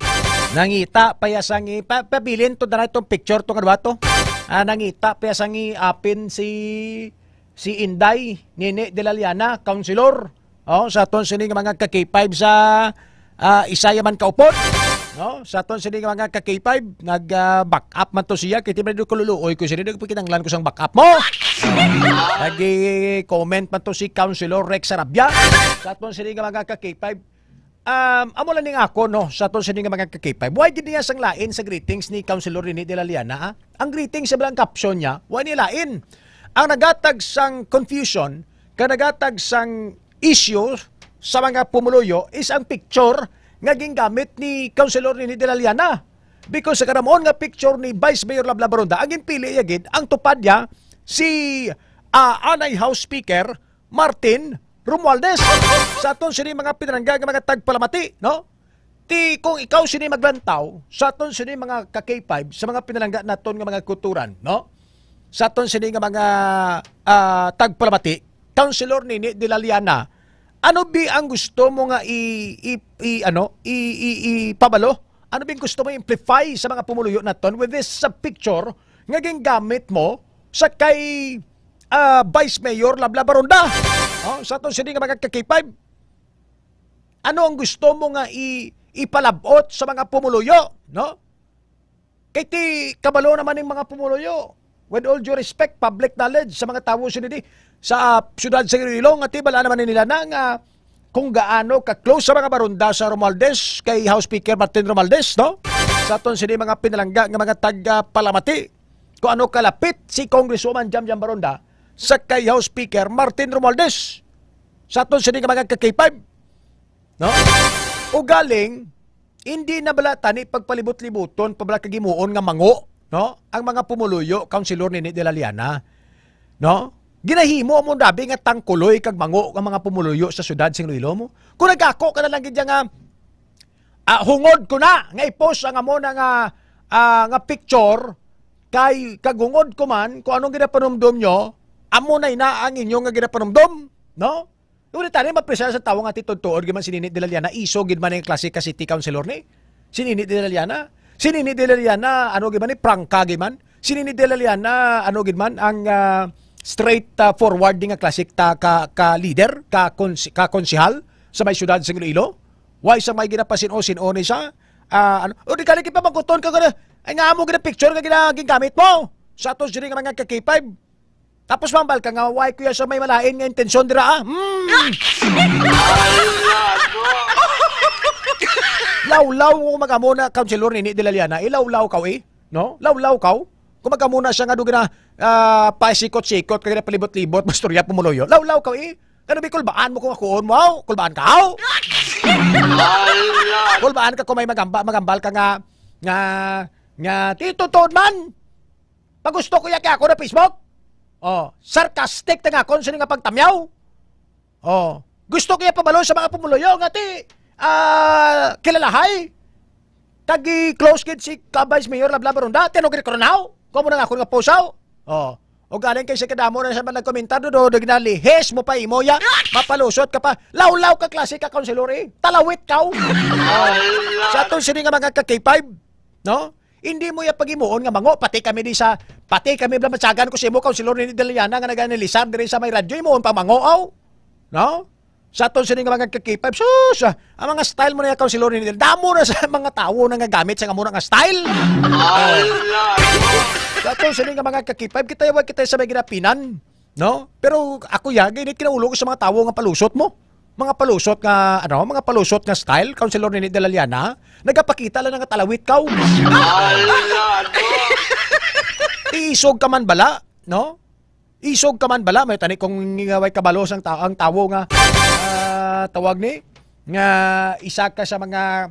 Nangita pa ya sang i-, pa-, pabilin to, dara itong picture to nga duha to. Ah, nangita pa ya sang i-apin si, si Inday Nene de la Liana, councilor. Oh, sa aton sini nga mga ka K five sa, ah, Isaya man kaupod. No? Sa aton sini nga mga ka K five, nag, ah, back up man to siya. Kaya di man ko luluoy ko sini, di ko kinanglan ko sang back up mo. Nag-comment man to si Councilor Rex Sarabia. Sa aton sini nga mga ka K five, um, amo lang ning ako, no, sa aton sini nga mga ka K five. Why gid niya sang lain sa greetings ni Councilor Rene de la Liana, ah? Ang greetings sa bilang caption niya, why ni lain? Ang nagatag sang confusion, kag nagatag sang issue sa mga pumuluyo is ang picture nga gingamit ni Councilor Rene de la Liana. Because sa kadamon nga picture ni Vice Mayor Lablabaronda, ang ginpili niya gid, ang tupad niya, si, ah, anay House Speaker Martin Romualdez. Sa aton sini mga pinalangga nga mga tagpalamati, no? Ti kung ikaw sini maglantaw, sa aton sini mga ka K five, sa mga pinalangga naton nga mga kulturan, no? Sa aton sini nga mga, ah, tagpalamati, Councilor Nini de la Liana, ano bi ang gusto mo nga i, i, i, ano, i, i, ipabalo? Ano bi ang gusto mo i-amplify sa mga pumuluyo naton with this, sa picture nga gingamit mo sa kay, ah, Vice Mayor Lablabaronda? Oh, sa aton sini nga mga ka K five, ano ang gusto mo nga i-, ipalabot sa mga pumuluyo, no? Kay ti kabalo naman ning mga pumuluyo. With all due respect, public knowledge sa mga tawo sini di sa, ah, siyudad sa Iloilo, nga ti bala naman nila na nga kung gaano ka close sa mga Baronda sa Romualdez kay House Speaker Martin Romualdez, no? Sa aton sini mga pinalangga nga mga tagpalamati, kung ano kalapit si Congresswoman Jamjam Baronda sa kay House Speaker Martin Romualdez. Sa aton sini nga mga ka K five, no? Ugaling, hindi na bala tani pagpalibot-libuton pa bala kagimuon nga mango, no? Ang mga pumuluyo, Councilor Nini de la Liana, no? Ginahimo mo dabi nga tangkuloy kag mango ang mga pumuluyo sa siyudad sing Iloilo mo. Kung nagako ka na lang gid nga, ah, hungod ko na nga i-post ang amo na nga, ah, nga picture kay kag hungod ko man kung anong ginapanumdom nyo, amo na ina ang inyo nga ginapanumdom, no? Uli tani, mapresya sa tawo nga titudtuod gid man si Nini de la Llana, iso gid man ang klase ka city councilor ni. Si Nini de la Llana, si Nini de la Llana, ano gid man ni, prangka gid man. Si Nini de la Llana, ano gid man, ang, ah, straight, ah, forward ni nga klase ta ka, ka leader, ka, kons-, ka konsehal sa may siyudad sa Iloilo. Wala sang may ginapasin-o-sin-o ni siya. Ah, ano, o di gali pa maguton ka gana. Ay nga amo gina picture nga gina-, ginagamit mo. Sa ato diri nga mga ka-K five. Tapos mambal ka nga, "Why kuya sa may malain nga intensyon dira, ah?" Hmm. Lawlaw ko mag-amo na, Councilor Nini de la Llana. Ilawlaw kaw, eh. No? Lawlaw kaw. Kung mag-amo na siya nga, do gina, ah, pasikot-sikot, kaya palibot-libot, mastorya pumuloyo. Lawlaw kaw, eh. Ano, Bicol, baan mo kung akuon mo, aw? Kulbaan ka, aw? Kulbaan ka kung may magamba-, magambal ka nga, nga, nga, titutod man. Pag gusto ko, yaki ako na Facebook. Oh, sarcastic na nga kung sino nga pagtamyaw. Oh, gusto ko ya pabalo sa mga pumuluyo nga ti, ah, kilalahay. Kag i-close gid si ka Vice Mayor Lablab Ronda, tinuod gid ko na, aw? Kamo na nga ako nga pusaw. Oh. O galing kay si kadamo na sa mga nagkomentar do, do, do, ginalihis mo pa imo ya. Mapalusot ka pa. Lawlaw ka klase ka, Councilor, eh. Talawit ka, oh. Oh. Sa aton sini nga mga ka-K five, no? Hindi mo ya pag-imuon nga mango, pati kami di sa, pati kami bala matyagan ko sa imo, Councilor Nini de la Llana, nga nag-analisar diri sa may radyo, imuon pa mango, aw. No? Sa aton sini nga mga ka-K five, sus, ah, ang mga style mo na ikaw, si Loren Hidel, damo na sa mga tawo na nga gamit sa amo na nga style. Sa aton sini nga mga ka-K five, kita wa kita sa may ginapinan, no? Pero ako ya, ginit kinaulo ko sa mga tawo nga palusot mo. Mga palusot nga, ano, mga palusot nga style, Councilor Nini de la Llana, nagapakita lang nga talawit ka. Isog ka man bala, no? Isog ka man bala, may tani kung nga way kabalo sang ta-, ang tawo nga, ah, tawag ni, nga isa ka sa mga,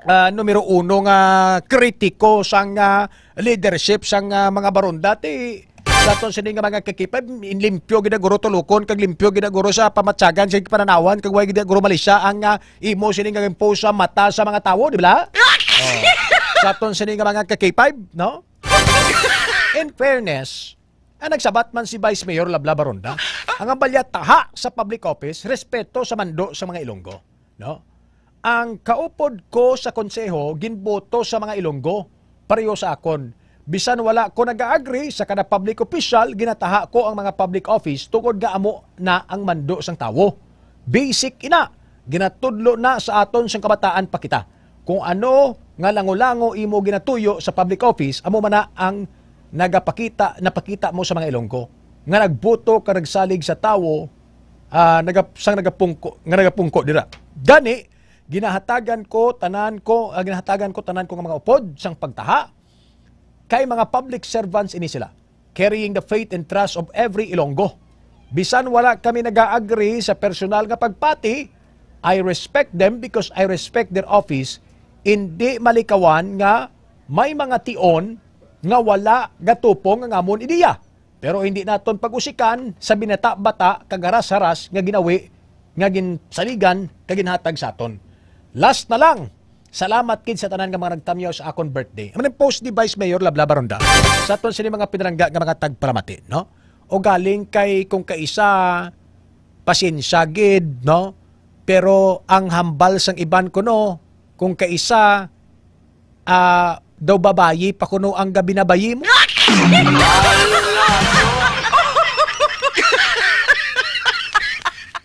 ah, numero uno nga kritiko sang, ah, leadership sang, ah, mga baron dati. Sa aton sini nga mga ka-K five, limpyo gid na guro tulukon kag limpyo gid na guro sa pamatyagan sa pananawan kag way gid na guro malisya ang, ah, imo sini nga impose sa mata sa mga tawo, di ba? Oh. Sa aton sini nga mga ka-K five, no? In fairness, ang nagsabat man si Vice Mayor Lablab Ronda, ang ambalya taha sa public office, respeto sa mando sa mga Ilonggo, no? Ang kaupod ko sa konseho, ginboto sa mga Ilonggo, pareho sa akon. Bisan wala ko nag-agree sa kada public official, ginataha ko ang mga public office tungod nga amo na ang mando sang tawo. Basic ina, ginatudlo na sa aton sang kabataan pa kita. Kung ano nga lango-lango imo ginatuyo sa public office, amo man na ang nagapakita, napakita mo sa mga Ilonggo nga nagboto kag nagsalig sa tawo, ah, naga-, sang nagapungko, nga nagapungko dira. Gani, ginahatagan ko tanan ko, ah, ginahatagan ko tanan ko nga mga upod sang pagtaha kay mga public servants ini sila, carrying the faith and trust of every Ilonggo. Bisan wala kami nag-agree sa personal nga pagpati, I respect them because I respect their office. Indi malikawan nga may mga tion nga wala gatupong ang amon ideya. Pero hindi naton pag-usikan sa binata-bata kag haras-haras nga ginawi nga ginsaligan kag ginhatag sa aton. Last na lang, salamat gid sa tanan nga mga nagtamyaw sa akon birthday. Amo ning post ni Vice Mayor Lablab Ronda sa aton sini mga pinalangga nga mga tagpalamati, no? O galing kay kung kaisa, pasensya gid, no? Pero ang hambal sang iban kuno, kung kaisa, ah, daw babayi pa kuno ang gabinabayi mo.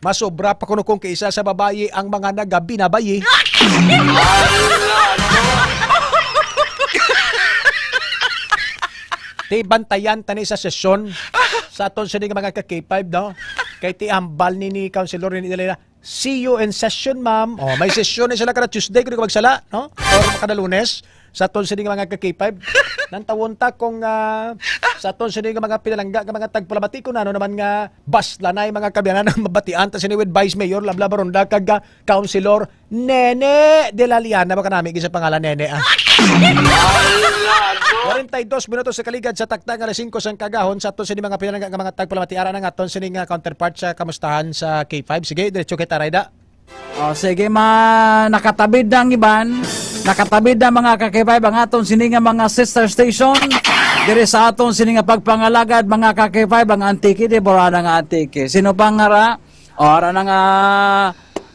Masobra pa kuno kung kaisa sa babayi ang mga nagabinabayi. Ti bantayan tani sa sesyon sa aton sini nga mga ka-K five, no? Kay ti hambal ni, ni Councilor ni Delila, "See you in session, ma'am." Oh, may session ni sila kada Tuesday, kung di ko magsala, no? Or kada Lunes, sa aton sini nga mga ka-K five. Nantawon ta kung, ah, sa aton sini nga mga pinalangga, nga mga tagpalamati, kung ano naman nga baslanay, mga kaabyanan, ang mabatian ta sini with Vice Mayor Lablab Ronda kag, ah, Councilor Nene de la Liana, baka nami gid sa pangalan Nene, ah. Kwarenta y dos minutos sa kaligad sa takna nga alas singko sang kaagahon sa aton sini mga pinalangga nga mga tagpalamati. Ara na nga aton sini nga counterpart sa kamustahan sa K five. Sige, diretso kita, Rayda. Oh, sige, ma-, nakatabid na ang iban. Nakatabid na, mga ka-K five, ang aton sini nga mga sister station. Diri sa aton sini nga pagpangalagad, mga ka-K five, ang Antique, di ba, nga Antique. Sino pa nga ra? Ora na nga,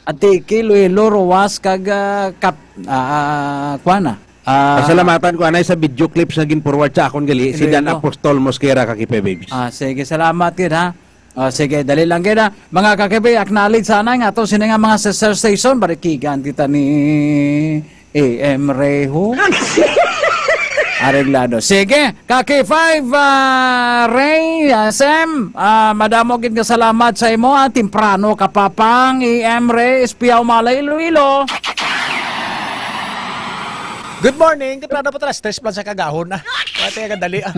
Antique, Iloilo, Roxas, kag, ah, Kap-, ah, ah, kuwan na. Ah, Pasalamatan ko, anay, sa video clips nga gin-forward sa akon gali, si Dan Iloilo. Apostol Mosquera, ka K five Babes. Ah, sige, salamat gid, ha. Ah, sige, dali lang gid, ha. Mga ka-K five, acknowledge sana nga ato sini nga mga sister station, barikigan kita ni A M Reho. Areglado. Sige, ka K five, ah, Ray, ah, Sam, ah, madamo gid nga salamat sa imo, ah, temprano ka pa pang A M Ray, Espiao Malay, Iloilo. Good morning. Temprano pa, alas tres pa lang sa kagahon, ah. Pati ka dali, ah.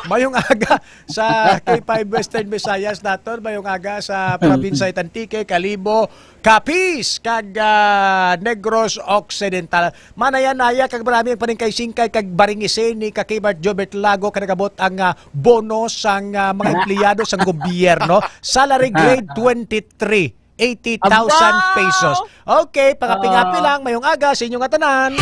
Mayong aga sa K five Western Visayas naton, mayong aga sa probinsya Antique, Kalibo, Capiz, kag, ah, Negros Occidental. Manaya-naya kag marami ang paningkay-singkay kag baringisi ni ka Kmart Jobert Lago kag nagabot ang, ah, bono sang, ah, mga empleyado sang gobyerno. Salary grade twenty-three, eighty thousand pesos. Okay, pangaping-api lang. Mayong aga sa inyo nga tanan.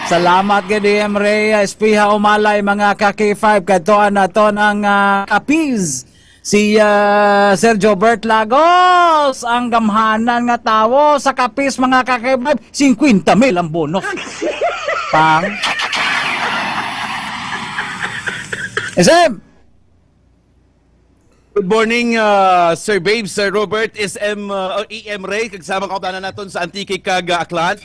Salamat gid, D M Ray, ah, Espiha Umalay, mga ka K five. Kadtuan naton ang, ah, Capiz. Si, ah, Sir Jobert Lagos, ang gamhanan nga tawo sa Capiz, mga ka K five, singkwenta mil ang bonus. Pang. S M. Good morning, ah, Sir Babe, Sir Robert, S M, ah, A M Ray, kag sa mga kaupdanan naton sa Antique kag, ah, Aklan.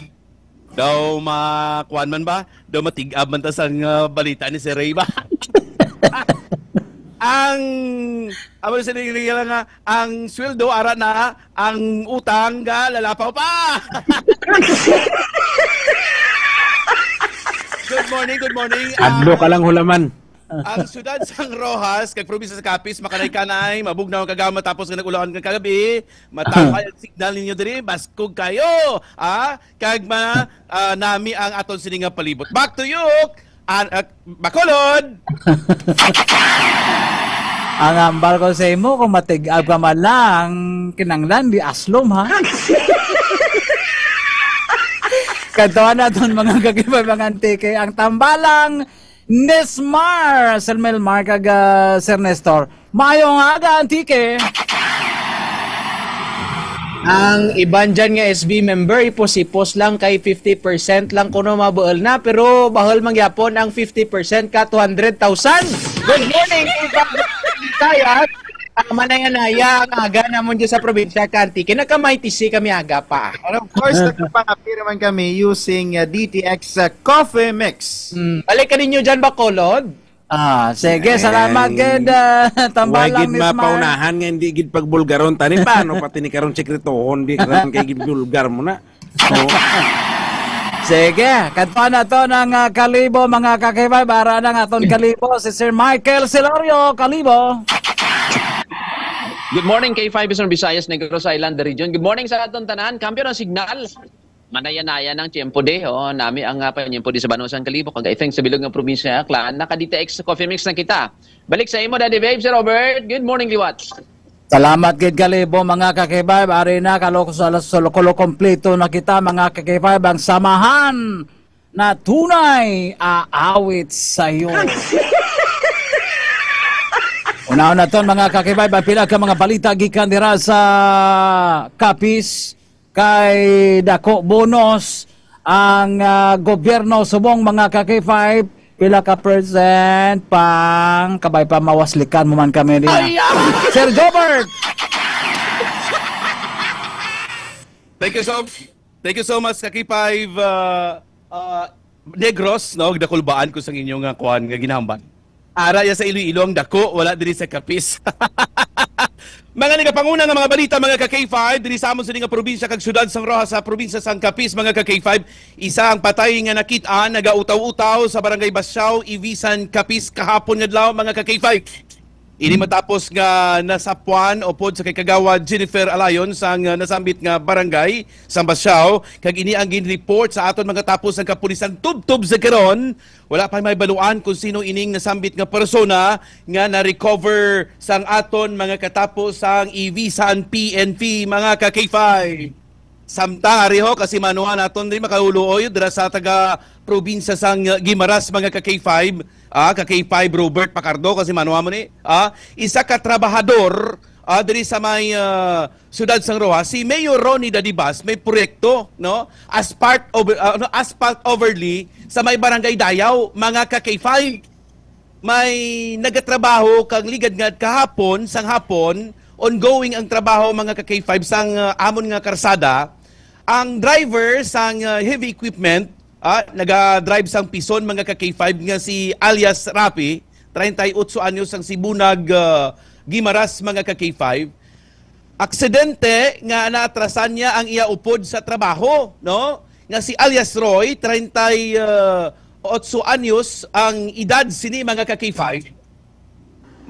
Daw ma-, kuwan man ba? Daw matig-ab man ta sang, ah, balita ni Sir Ray ba? Ang, amo sa nila nga, ang sweldo ara na, ang utang ga lalapaw pa. Good morning, good morning. Adlo ka lang hulaman. Ang siyudad sang Roxas kag probinsya sa Capiz, makanay-kanay, mabugnaw ang kagama tapos nga nag-ulan nga kagabi, matawhay ang signal ninyo diri, baskog kayo, ah, kag ma-, ah, nami ang aton sini nga palibot. Back to you, an-, ah, Bacolod! Ang hambal ko sa imo, kung matig-ab ka man lang, kinanglan, di aslom, ha? Kadtuan naton, mga ka K five, mga Antique, ang tambalang Nismar, Sir Melmar, kag, ah, Sir Nestor. Maayong aga, Antique. Ang iban dyan nga S B member, ipos-ipos lang kay fifty percent lang kuno mabuol na, pero bahol man gyapon ang fifty percent ka two hundred thousand. Good morning, Ivan Visayas. Ah, manaya-naya ang aga namon dyan sa probinsya ka Antique. Naka-May T C kami aga pa. And of course, nagpapangapir naman kami using, uh, D T X, uh, Coffee Mix. Hmm, balik ka ninyo dyan, Bacolod? Ah, sige, salamat gid, ah, tambalang gid Miss Mar. Mapaunahan nga hindi gid pagbulgaron tani, paano pati ni karon sikretohon, di karon kay gibulgar mo na. Oh. Sige, kadtuan naton ang, ah, Kalibo, mga ka K five, ara na ang aton Kalibo, si Sir Michael Silorio, Kalibo. Good morning, K five Eastern Visayas, Negros Island, the region. Good morning sa aton tanan. Kampiyon ang signal. Manaya-naya ang tiyempo di, oh, nami ang, ah, panyempo di sa banwa sang Kalibo, kag I think sa bilog nga probinsya, Aklan, naka-D T X Coffee Mix na kita. Balik sa imo, Daddy Babe, Sir Robert. Good morning, liwat. Salamat gid, Kalibo, mga ka K five. Ari na, kalo-, sa, sa, kulo kompleto na kita, mga ka K five, ang samahan na tunay aawit sa iyo. Unahon naton, mga ka K five, ang pila ka mga balita gikan dira sa Capiz. Kay dako bonus ang, ah, gobyerno subong, mga ka K five, pila ka percent pang, kabay pa mawaslikan mo man kami niya. Ay, ah! Sir Jobert! Thank you so, thank you so much, ka K five, ah, ah, Negros, no? Dakulbaan ko sa inyo nga kuan nga ginahambal. Ara ya sa Iloilo ang dako, wala diri sa Capiz. Mga nagapanguna nga mga balita, mga ka K five, diri sa amon sini nga probinsya kag syudad sang Roxas sa probinsya sang Capiz, mga ka K five. Isa ang patay nga nakit-an, nagautaw-utaw sa barangay Basiao, Ivisan, Capiz, kahapon nga adlaw, mga ka K five. Ini matapos nga nasapuan upod sa kay Kagawad Jennifer Alayon sang, uh, nasambit nga barangay, sang Basiao, kag ini ang ginreport sa aton mga tapo sang kapulisan tubtob sa karon. Wala pa mahibaluan kung sino ining nasambit nga persona nga na-recover sang aton mga katapo sang Ivisan P N P, mga ka K five. Samtang ari ho, kasi manuha naton diri makauluoy dira sa taga probinsya sang Guimaras, mga ka K five, ah, ka K five Robert Pacardo, kasi manuha mo ni, ah, isa ka trabahador, ah, diri sa may, ah, siyudad sang Roxas, si Mayor Ronnie Dadibas may proyekto, no? Asphalt over, ah, ano, asphalt overlay sa may Barangay Dayaw, mga ka K five. May nagatrabaho kang ligad nga kahapon, sang hapon, ongoing ang trabaho, mga ka K five, sang, ah, amon nga karsada. Ang driver sang, ah, heavy equipment, ah, naga-drive sang pison, mga ka K five, nga si alias Rapi, treinta y ocho anyos, sang Sibunag, ah, Guimaras, mga ka K five. Aksidente nga naatrasan niya ang iya upod sa trabaho, no? Nga si alias Roy, treinta y ocho anyos ang edad sini, mga ka K five.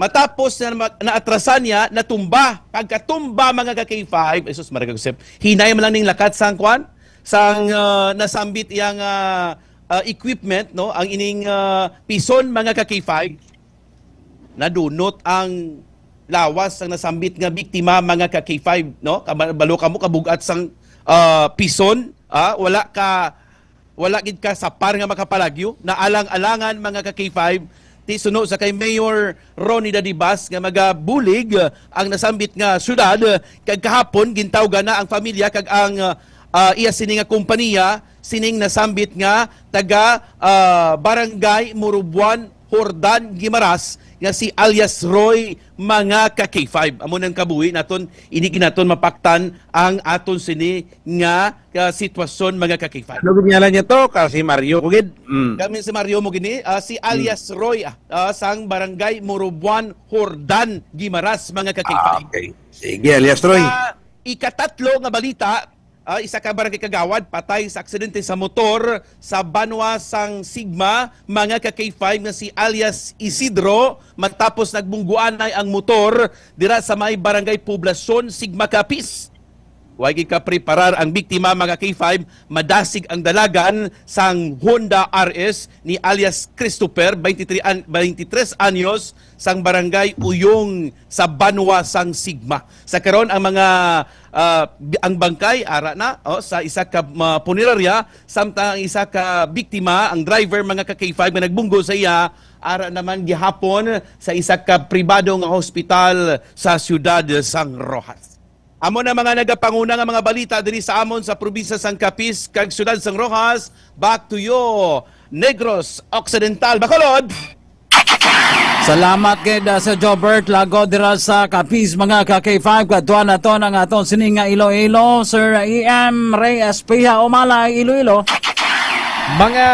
Matapos na ma-, naatrasan niya, natumba. Pagkatumba, mga ka K five, Jesus, Maria Josep, hinay man lang ning lakat sang kwan, sang, ah, nasambit iyang, ah, ah, equipment, no? Ang ining, ah, pison, mga ka K five, nadunot ang lawas sang nasambit nga biktima, mga ka K five, no? Kabalo kamo, kabugat sang, ah, pison, ah, wala ka, wala gid ka sapar nga makapalagyo. Naalang-alangan, mga ka K five, ti suno sa kay Mayor Ronnie Dadibas nga magabulig, ah, ang nasambit nga syudad, ah, kag kahapon gintawgan na ang pamilya kag ang, ah, ah, iya sini nga kompanya sining nasambit nga taga, ah, Barangay Murubuan, Jordan Guimaras, nga si alias Roy, mga ka K five. Amo nang kabuhi naton, ini gid naton mapaktan ang aton sini nga, ah, sitwasyon, mga ka K five. Ano gid ngalan niya to? Ka si Mario ko gid. Mm. Kami si Mario mo gini, ah, si alias Roy, ah, ah, sang Barangay Murubuan, Jordan Guimaras, mga ka K five. Ah, okay. Sige, alias Roy. Sa ikatatlo nga balita, ah, isa ka barangay kagawad patay sa aksidente sa motor sa banwa sang Sigma, mga ka K five, nga si alias Isidro, matapos nagbungguanay ang motor dira sa may Barangay Poblacion, Sigma, Capiz. Way gid kapreparar ang biktima, mga K five, madasig ang dalagan sang Honda R S ni alias Christopher, twenty-three an-, twenty-tres anyos, sang Barangay Uyong sa banwa sang Sigma. Sa karon, ang mga, ah, bi-, ang bangkay ara na, oh, sa isa ka, ah, punerarya, samtang ang isa ka biktima, ang driver, mga ka K five, nga nagbunggo sa iya, ara naman gihapon sa isa ka pribado nga hospital sa siyudad sang Roxas. Amo na mga nagapanguna nga mga balita diri sa amon sa probinsya sang Capiz kag siyudad sang Roxas. Back to you, Negros Occidental. Bacolod! Salamat gid, ah, Sir Jobert. Lago dira sa Capiz, mga ka K five. Kadtuan naton ang aton sini nga Iloilo, Sir E M Rey Espiha, Umalay, Iloilo. Mga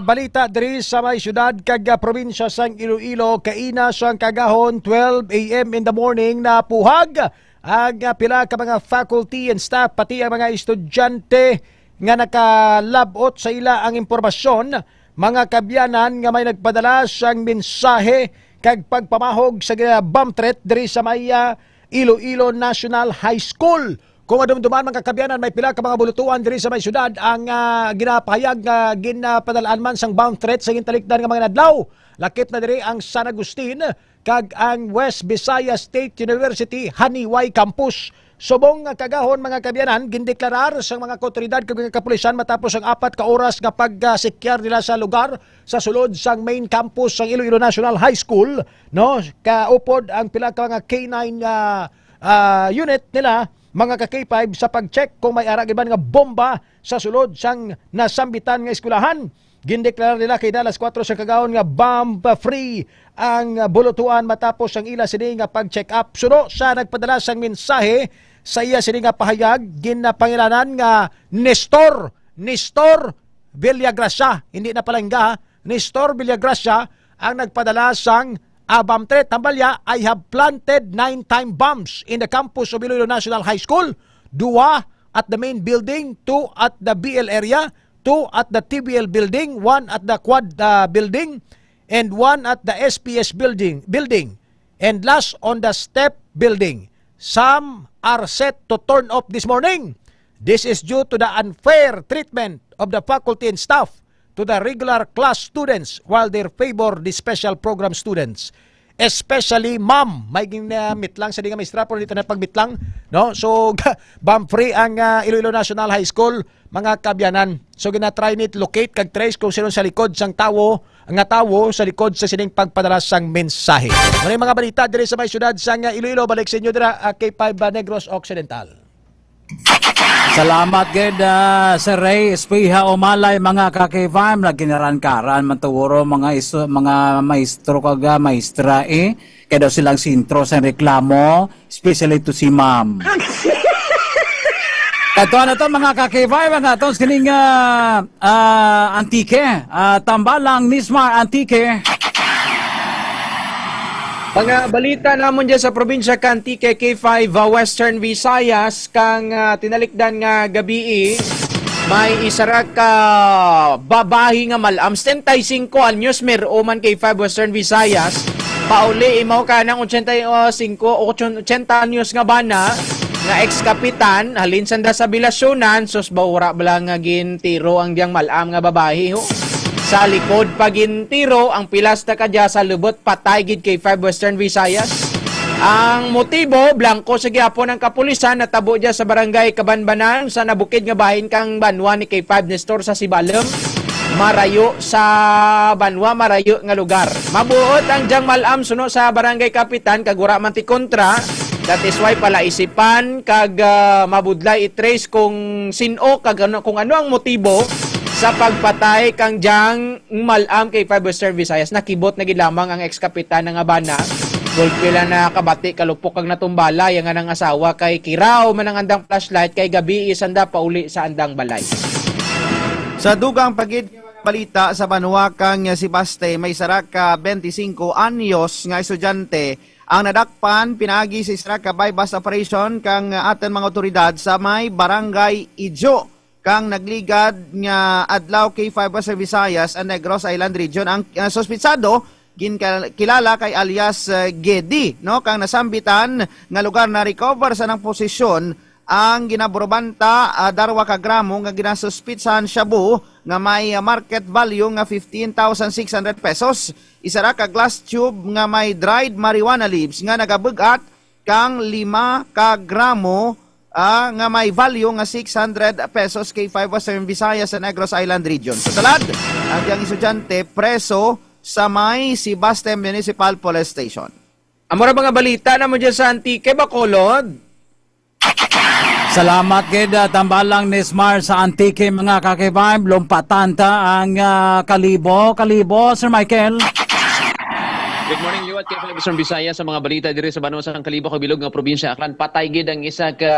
balita diri sa may siyudad kag, ah, probinsya sang Iloilo, kaina sang kagahon, twelve A M in the morning, napuhag ang, ah, pila ka mga faculty and staff, pati ang mga estudyante nga nakalab-ot sa ila ang impormasyon, mga kabyanan, nga may nagpadala sang mensahe kag pagpamahog sa gina-, bomb threat diri sa may, ah, Iloilo National High School. Kung madumduman, mga kabyanan, may pila ka mga bulutuan diri sa may syudad ang, ah, ginapahayag nga ginapadalaan man sang bomb threat sa gintalikdan nga mga adlaw. Lakip na diri ang San Agustin kag ang West Visayas State University Janiuay Campus. Subong nga kagahon, mga kabyanan, gindeklarar sang mga awtoridad kag mga kapulisan matapos ang apat ka oras nga pagsikyar nila sa lugar sa sulod sang main campus sang Iloilo National High School, no? Kaupod ang pila ka mga K nine, ah, ah, unit nila, mga ka K five, sa pag-check kung may ara gid man nga bomba sa sulod sang nasambitan nga eskwelahan. Gindeklarar nila kay alas kuwatro sa kagahon nga bomb-free ang bulutuan matapos ang ila sini nga pag-check up. Suno sa nagpadala sang mensahe sa iya sini nga pahayag, ginapangilanan nga Nestor, Nestor Villagracia, hindi na Palangga, ha? Nestor Villagracia ang nagpadala sang, ah, bomb threat. Tambalya, "I have planted nine time bombs in the campus of Iloilo National High School, duha at the main building, two at the B L area, two at the T B L building, one at the quad, ah, building, and one at the S P S building, building, and last on the step building. Some are set to turn off this morning. This is due to the unfair treatment of the faculty and staff to the regular class students while they favor the special program students." especially ma'am. May gin-, ah, mitlang sa di nga maestra, pero dito na pagmitlang, no? So, bam free ang, ah, Iloilo National High School, mga kabyanan. So, gina-try ni locate kag trace kung sino sa likod sang tawo, nga tawo sa likod sa sining pagpadala sang mensahe. Muna yung mga balita diri sa may syudad sang Iloilo. Balik sa inyo dira, ah, K five Negros Occidental. Salamat gid, ah, Sir Ray Espiha Umalay, mga ka-K five. Nagkinaran-karan man tuworo, mga iso-, mga maestro kag, ah, maestra, eh. Kaya daw silang sentro sa reklamo, especially to si ma'am. Kato na to, mga ka-K five, ang aton sining, ah, ah, Antique, ah, Tambalang Nismar Antique. Mga balita namon dyan sa probinsya ka Antique, K five, ah, Western Visayas, kang, ah, tinalikdan nga gabii, may isa ra ka babayi nga mal-am, setenta y cinco anyos, mer-o man, K five, Western Visayas, pauli imaw ka ng ochenta y cinco, ochenta anyos nga bana, nga ex-kapitan, halin sanda sa Bilasyunan, sus, baura bala nga gintiro ang diyang mal-am nga babayi, ho. Sa likod pa gintiro ang pilas na kadya sa lubot, patay gid, K five, Western Visayas. Ang motibo, blanco sa gihapon ang kapulisan, natabo dya sa barangay Kabanbanan, sa nabukid nga bahin kang banwa ni K five Nestor sa Sibalom. Marayo sa banwa, marayo nga lugar. Mabuot ang diyang mal-am suno sa barangay kapitan, kag wala man ti kontra. That is why palaisipan kag, ah, mabudlay i-trace kung sin-o kag ano, kung ano ang motibo sa pagpatay kang diyang mal-am, K five, Western Visayas. Nakibot na gid lamang ang ex-kapitan nga bana. Gulpi lang nakabati, kalupok kag natumbala yang anang asawa kay kiraw man ang andang flashlight kay gabii sanda pauli sa andang balay. Sa dugang pa gid balita sa banwa kang Sebaste, may isa ra ka twenty-cinco anyos nga estudyante ang nadakpan pinaagi sa isa ra ka buy-bust operation kang aton mga otoridad sa may Barangay Ijo kang nagligad nga adlaw, K five Western Visayas and Negros Island Region. Ang, ah, suspitsado ginkilala kay alias, ah, Gedi, no, kang nasambitan nga lugar. Na-recover sa nang posisyon ang ginaburubanta, ah, darwa ka gramo nga ginasuspitsahan shabu nga may, ah, market value nga fifteen thousand six hundred pesos, isa ra ka glass tube nga may dried marijuana leaves nga nagabug-at kang lima ka gramo, ah, nga may value nga six hundred pesos, K five Western Visayas and Negros Island Region. Sa tulad, ang diyang estudyante preso sa may Sebaste Municipal Police Station. Amo ra mga balita namon dyan sa Antique, Bacolod. Salamat gid, ah, Tambalang Nismar sa Antique, mga ka-K five. Lumpatan ta ang, ah, Kalibo. Kalibo, Sir Michael. Good morning, liwat, K five Eastern Bisaya. Sa mga balita diri sa banwa sang Kalibo, kabilog nga probinsya, Aklan, patay gid ang isa ka,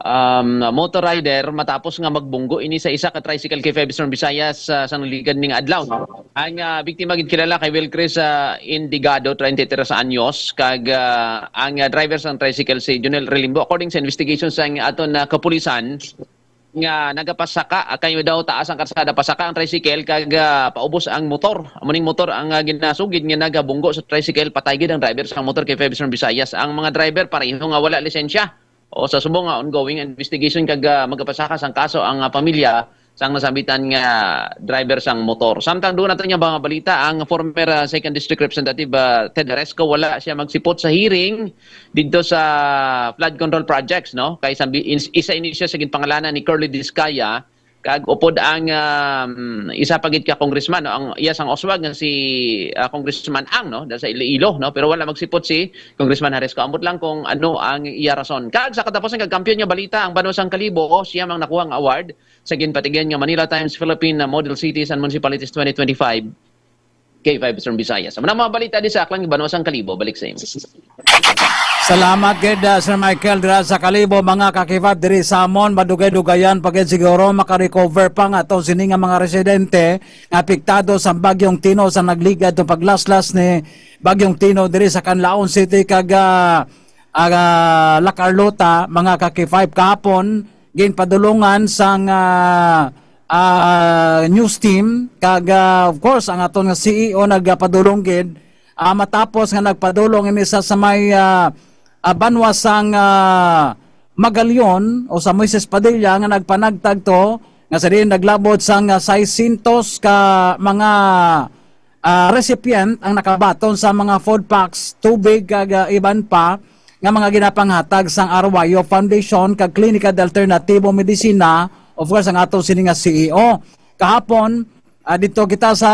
um, motor rider matapos nga magbunggo ini sa isa ka tricycle, K five Eastern Bisaya, sa, sa nagligad ning adlaw. Ang, ah, biktima gid kilala kay Wilcris, ah, Indigado, twenty-tres anyos, kag, ah, ang, ah, driver sang tricycle si Junel Relimbo. According sa investigation sang aton, ah, kapulisan, nga nagapasaka, ah, kay daw taas ang karsada, pasaka ang tricycle kag, ah, paubos ang motor. Amo ning motor ang, ah, ginasugid nga nagabunggo sa tricycle, patay gid ang driver sang motor, K five Eastern Bisayas. Ang mga driver pareho nga wala lisensya. O sa subong nga ongoing investigation kag, ah, magapasaka sang kaso ang, ah, pamilya sang nasambitan nga driver sang motor. Samtang duol naton nga mga balita, ang former, ah, Second District Representative, ah, Ted Aresco, wala siya magsipot sa hearing didto sa flood control projects, no? Kay sambi-, ins-, isa ini siya sa ginpangalanan ni Curly Discaya, kag upod ang, um, isa pa gid ka congressman, no? Ang iya sang uswag nga si, ah, Congressman Ang, no? Dala sa Iloilo, no? Pero wala magsipot si Congressman Aresco. Ambot lang kung ano ang iya rason. Kag sa katapusan, kag kampiyon nga balita, ang Banwa sang Kalibo, siya mang nakuha ang award sa ginpatigyan nga Manila Times Philippine Model Cities and Municipalities twenty twenty-five. K five Eastern Visayas. Amo na mga balita di sa Aklan, Banwa sang Kalibo. Balik sa imo. Salamat gid, ah, Sir Michael, dira sa Kalibo. Mga ka-K five, diri sa amon, madugay-dugayan pa gid siguro makarecover pa nga to sini nga mga residente nga apektado sa Bagyong Tino, sa nagligad to paglaslas ni Bagyong Tino diri sa Canlaon City kag, ah, ah, La Carlota, mga ka-K five. Kahapon, ginpadulungan sang, ah, ah, news team kag, ah, of course, ang aton nga C E O nagapadulong gid, ah, matapos nga nagpadulong ini sa, sa may, ah, ah, banwa sang, ah, Magalion o sa Moises Padilla nga nagpanagtag to nga sa diin naglabot sang, ah, seiscientos ka mga ah, recipient ang nakabaton sa mga food packs, tubig, kag, ah, iban pa nga mga ginapanghatag sang Arroyo Foundation kag Klinika de Alternativo Medicina, of course, ang aton sini nga C E O. Kahapon, ah, dito kita sa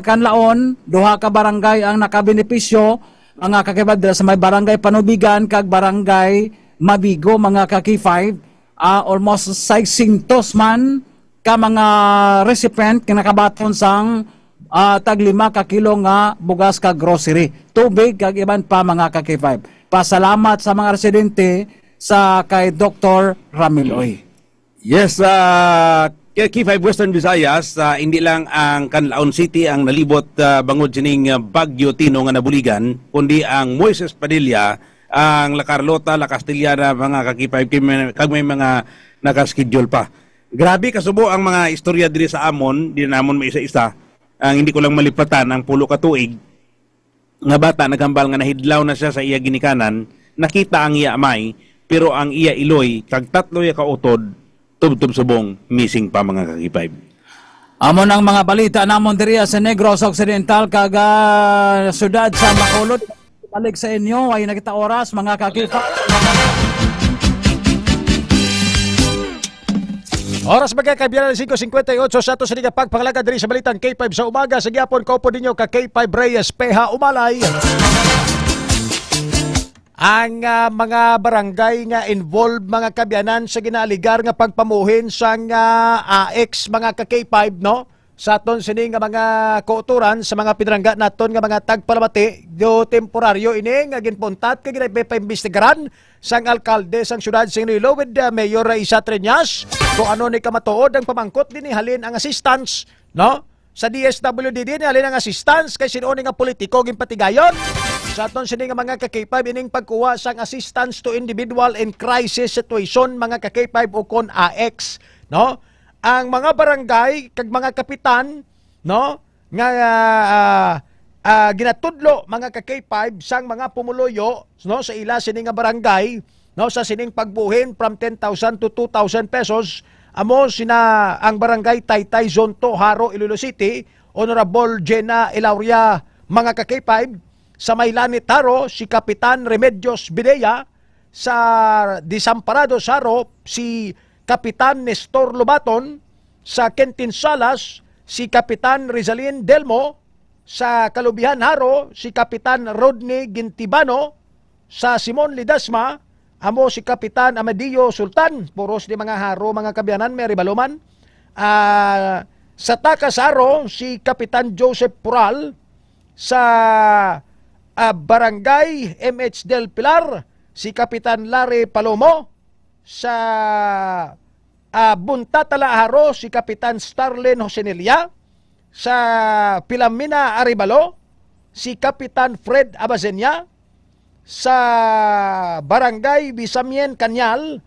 Kanlaon, duha ka barangay ang nakabenepisyo, mga ka-K five, dira sa may Barangay Panubigan kag Barangay Mabigo, mga ka-K five. Ah, almost seiscientos man ka mga recipient nga nakabaton sang, ah, tag lima ka kilo nga bugas kag grocery, tubig kag iban pa, mga ka-K five. Pasalamat sa mga residente sa kay Doktor Ramiloy. Yes, ah, kay K five Western Visayas, ah, hindi lang ang Canlaon City ang nalibot, ah, bangod sining, ah, Bagyo Tino nga nabuligan, kundi ang Moises Padilla, ang La Carlota, La Castellana, mga ka-K five, kay may, kag may mga naka-schedule pa. Grabe kasubo ang mga istorya diri sa amon, di namon maisa-isa. Ang hindi ko lang malipatan ang pulo ka tuig nga bata naghambal nga nahidlaw na siya sa iya ginikanan, nakita ang iya amay, pero ang iya iloy kag tatlo ya ka utod tubtob subong missing pa, mga ka-K five. Amo nang mga balita namon diri sa Negros Occidental kag, ah, siyudad sa Bacolod. Balik sa inyo, ay na kita oras, mga ka-K five. Oras, mga kabiyanan, singko singkwenta y ocho sa ato sa liga pagpangalaga diri sa Balitang K five sa umaga. Sa gihapon, kaupo ninyo ka K five Reyes Peha Umalay. Ang, ah, mga barangay nga involved, mga kabiyanan, sa ginaaligar nga pagpamuhin sang, ah, A X, mga ka K five, no? Sa aton sini nga mga kauturan, sa mga pinarangga naton nga mga tagpalamati, do temporaryo ini nga ginpuntat kag ginapaimbestigaran sang alkalde sang siyudad sing Iloilo with, ah, Mayor Raisa Treñas kung ano ni kamatuod ang pamangkot dinhi halin ang assistance, no? Sa D S W D din, halin ang assistance kay sin-o ni nga politiko ginpatigayon. Sa aton sini nga mga ka-K five, ining pagkuha sang assistance to individual in crisis situation, mga ka-K five, o kon A X, no? Ang mga barangay kag mga kapitan, no, nga, ah, ah, ginatudlo, mga ka-K five, sang mga pumuluyo, no, sa ila sini nga barangay, no, sa sining pagbuhin from ten thousand to two thousand pesos, amo sina ang Barangay Taytay, Zone two, Jaro, Iloilo City, Honorable Jenna Ilauria, mga ka-K five, sa Maylanit, Jaro, si Kapitan Remedios Bidea, sa Desamparados, Jaro, si Kapitan Nestor Lobaton, sa Quintin Salas, si Kapitan Rizalin Delmo, sa Kalubihan, Jaro, si Kapitan Rodney Gintibano, sa Simon Ledesma, amo si Kapitan Amadeo Sultan, puros di mga Jaro, mga kabiyanan, may Arevalo man. Ah, sa Tacas, Jaro, si Kapitan Joseph Pural, sa, ah, Barangay M H del Pilar, si Kapitan Larry Palomo, sa, ah, Buntatala, Jaro, si Kapitan Starlin Josenilla, sa Pilamina, Arevalo, si Kapitan Fred Abasenya, sa Barangay Bisamien, Cañal,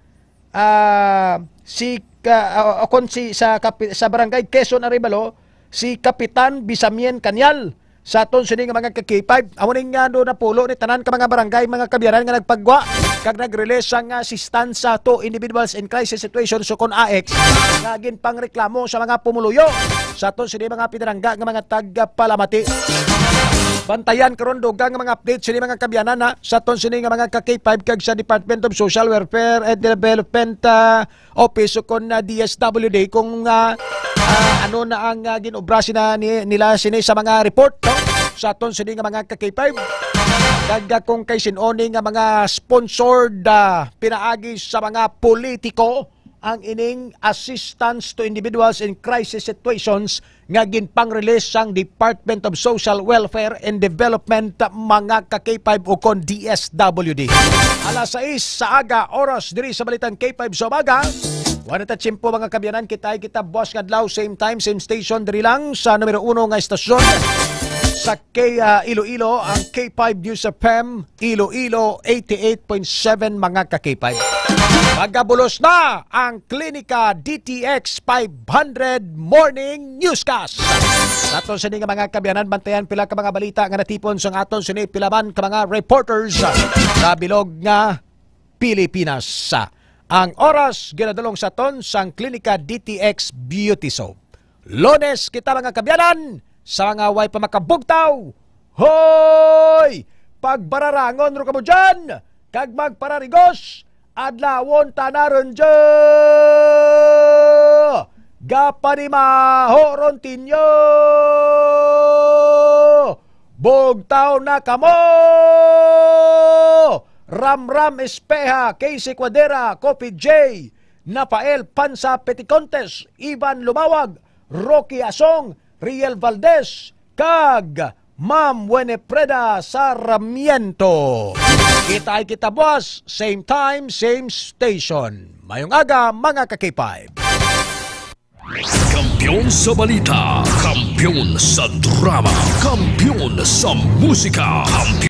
ah, si ka-, ah, o kon si sa kapi-, sa Barangay Quezon, Arevalo, si Kapitan Bisamien Cañal. Sa aton sini nga mga ka-K five, amo ning, ah, do napulo ni tanan ka mga barangay, mga kabiyanan nga nagpagwa kag nag-release sang, ah, assistance to individuals in crisis situations o kon A X nga ginpangreklamo sa mga pumuluyo. Sa aton sini mga pinarangga nga mga tagpalamati. Bantayan karon dugang nga mga update sini mga kabiyanan, ha, sa aton sini nga mga ka-K five kag sa Department of Social Welfare and Development, ah, Office o kon, ah, D S W D kung, ah, ah, ano na ang, ah, ginobra sina ni, nila sini sa mga report, no? Sa aton sini nga mga ka-K five. Kag, ah, kung kay sin-o ni nga mga sponsored, ah, pinaagi sa mga politiko ang ining assistance to individuals in crisis situations nga ginpang-release sang Department of Social Welfare and Development, mga ka-K five o kon D S W D. Alas sais sa aga, oras diri sa Balitang K five sa umaga. Wala ta tiyempo, mga kabiyanan, kita ay kita buwas nga adlaw, same time, same station, diri lang sa numero uno nga estasyon sa K, ah, Iloilo, ang K five News F M. Iloilo, eighty-eight point seven, mga ka-K five. Magabulos na ang Klinika D T X five hundred Morning Newscast. Sa aton sini nga mga kabiyanan, bantayan pila ka mga balita nga natipon sang aton sini pila man ka mga reporters sa bilog nga Pilipinas. Ang oras ginadulong sa aton sang Klinika D T X Beauty Soap. Lunes kita, mga kabiyanan, Sa mga way pa makabugtaw, hoy! Pagbararangon ro kamo dyan, kag magpararigos, adlawon ta na ron dya. Gapanimaho ron tinyo. Bugtaw na kamo! Ramram Espeha, Casey Cuadera, Coffee J, Napael Pansa Peticontes, Ivan Lumawag, Rocky Asong, Riel Valdez, kag Ma'am Winifreda Sarmiento. Kita ay kita buwas, same time, same station. Mayong aga, mga ka-K five. Kampiyon sa balita, kampiyon sa drama, kampiyon sa musika, kampiyon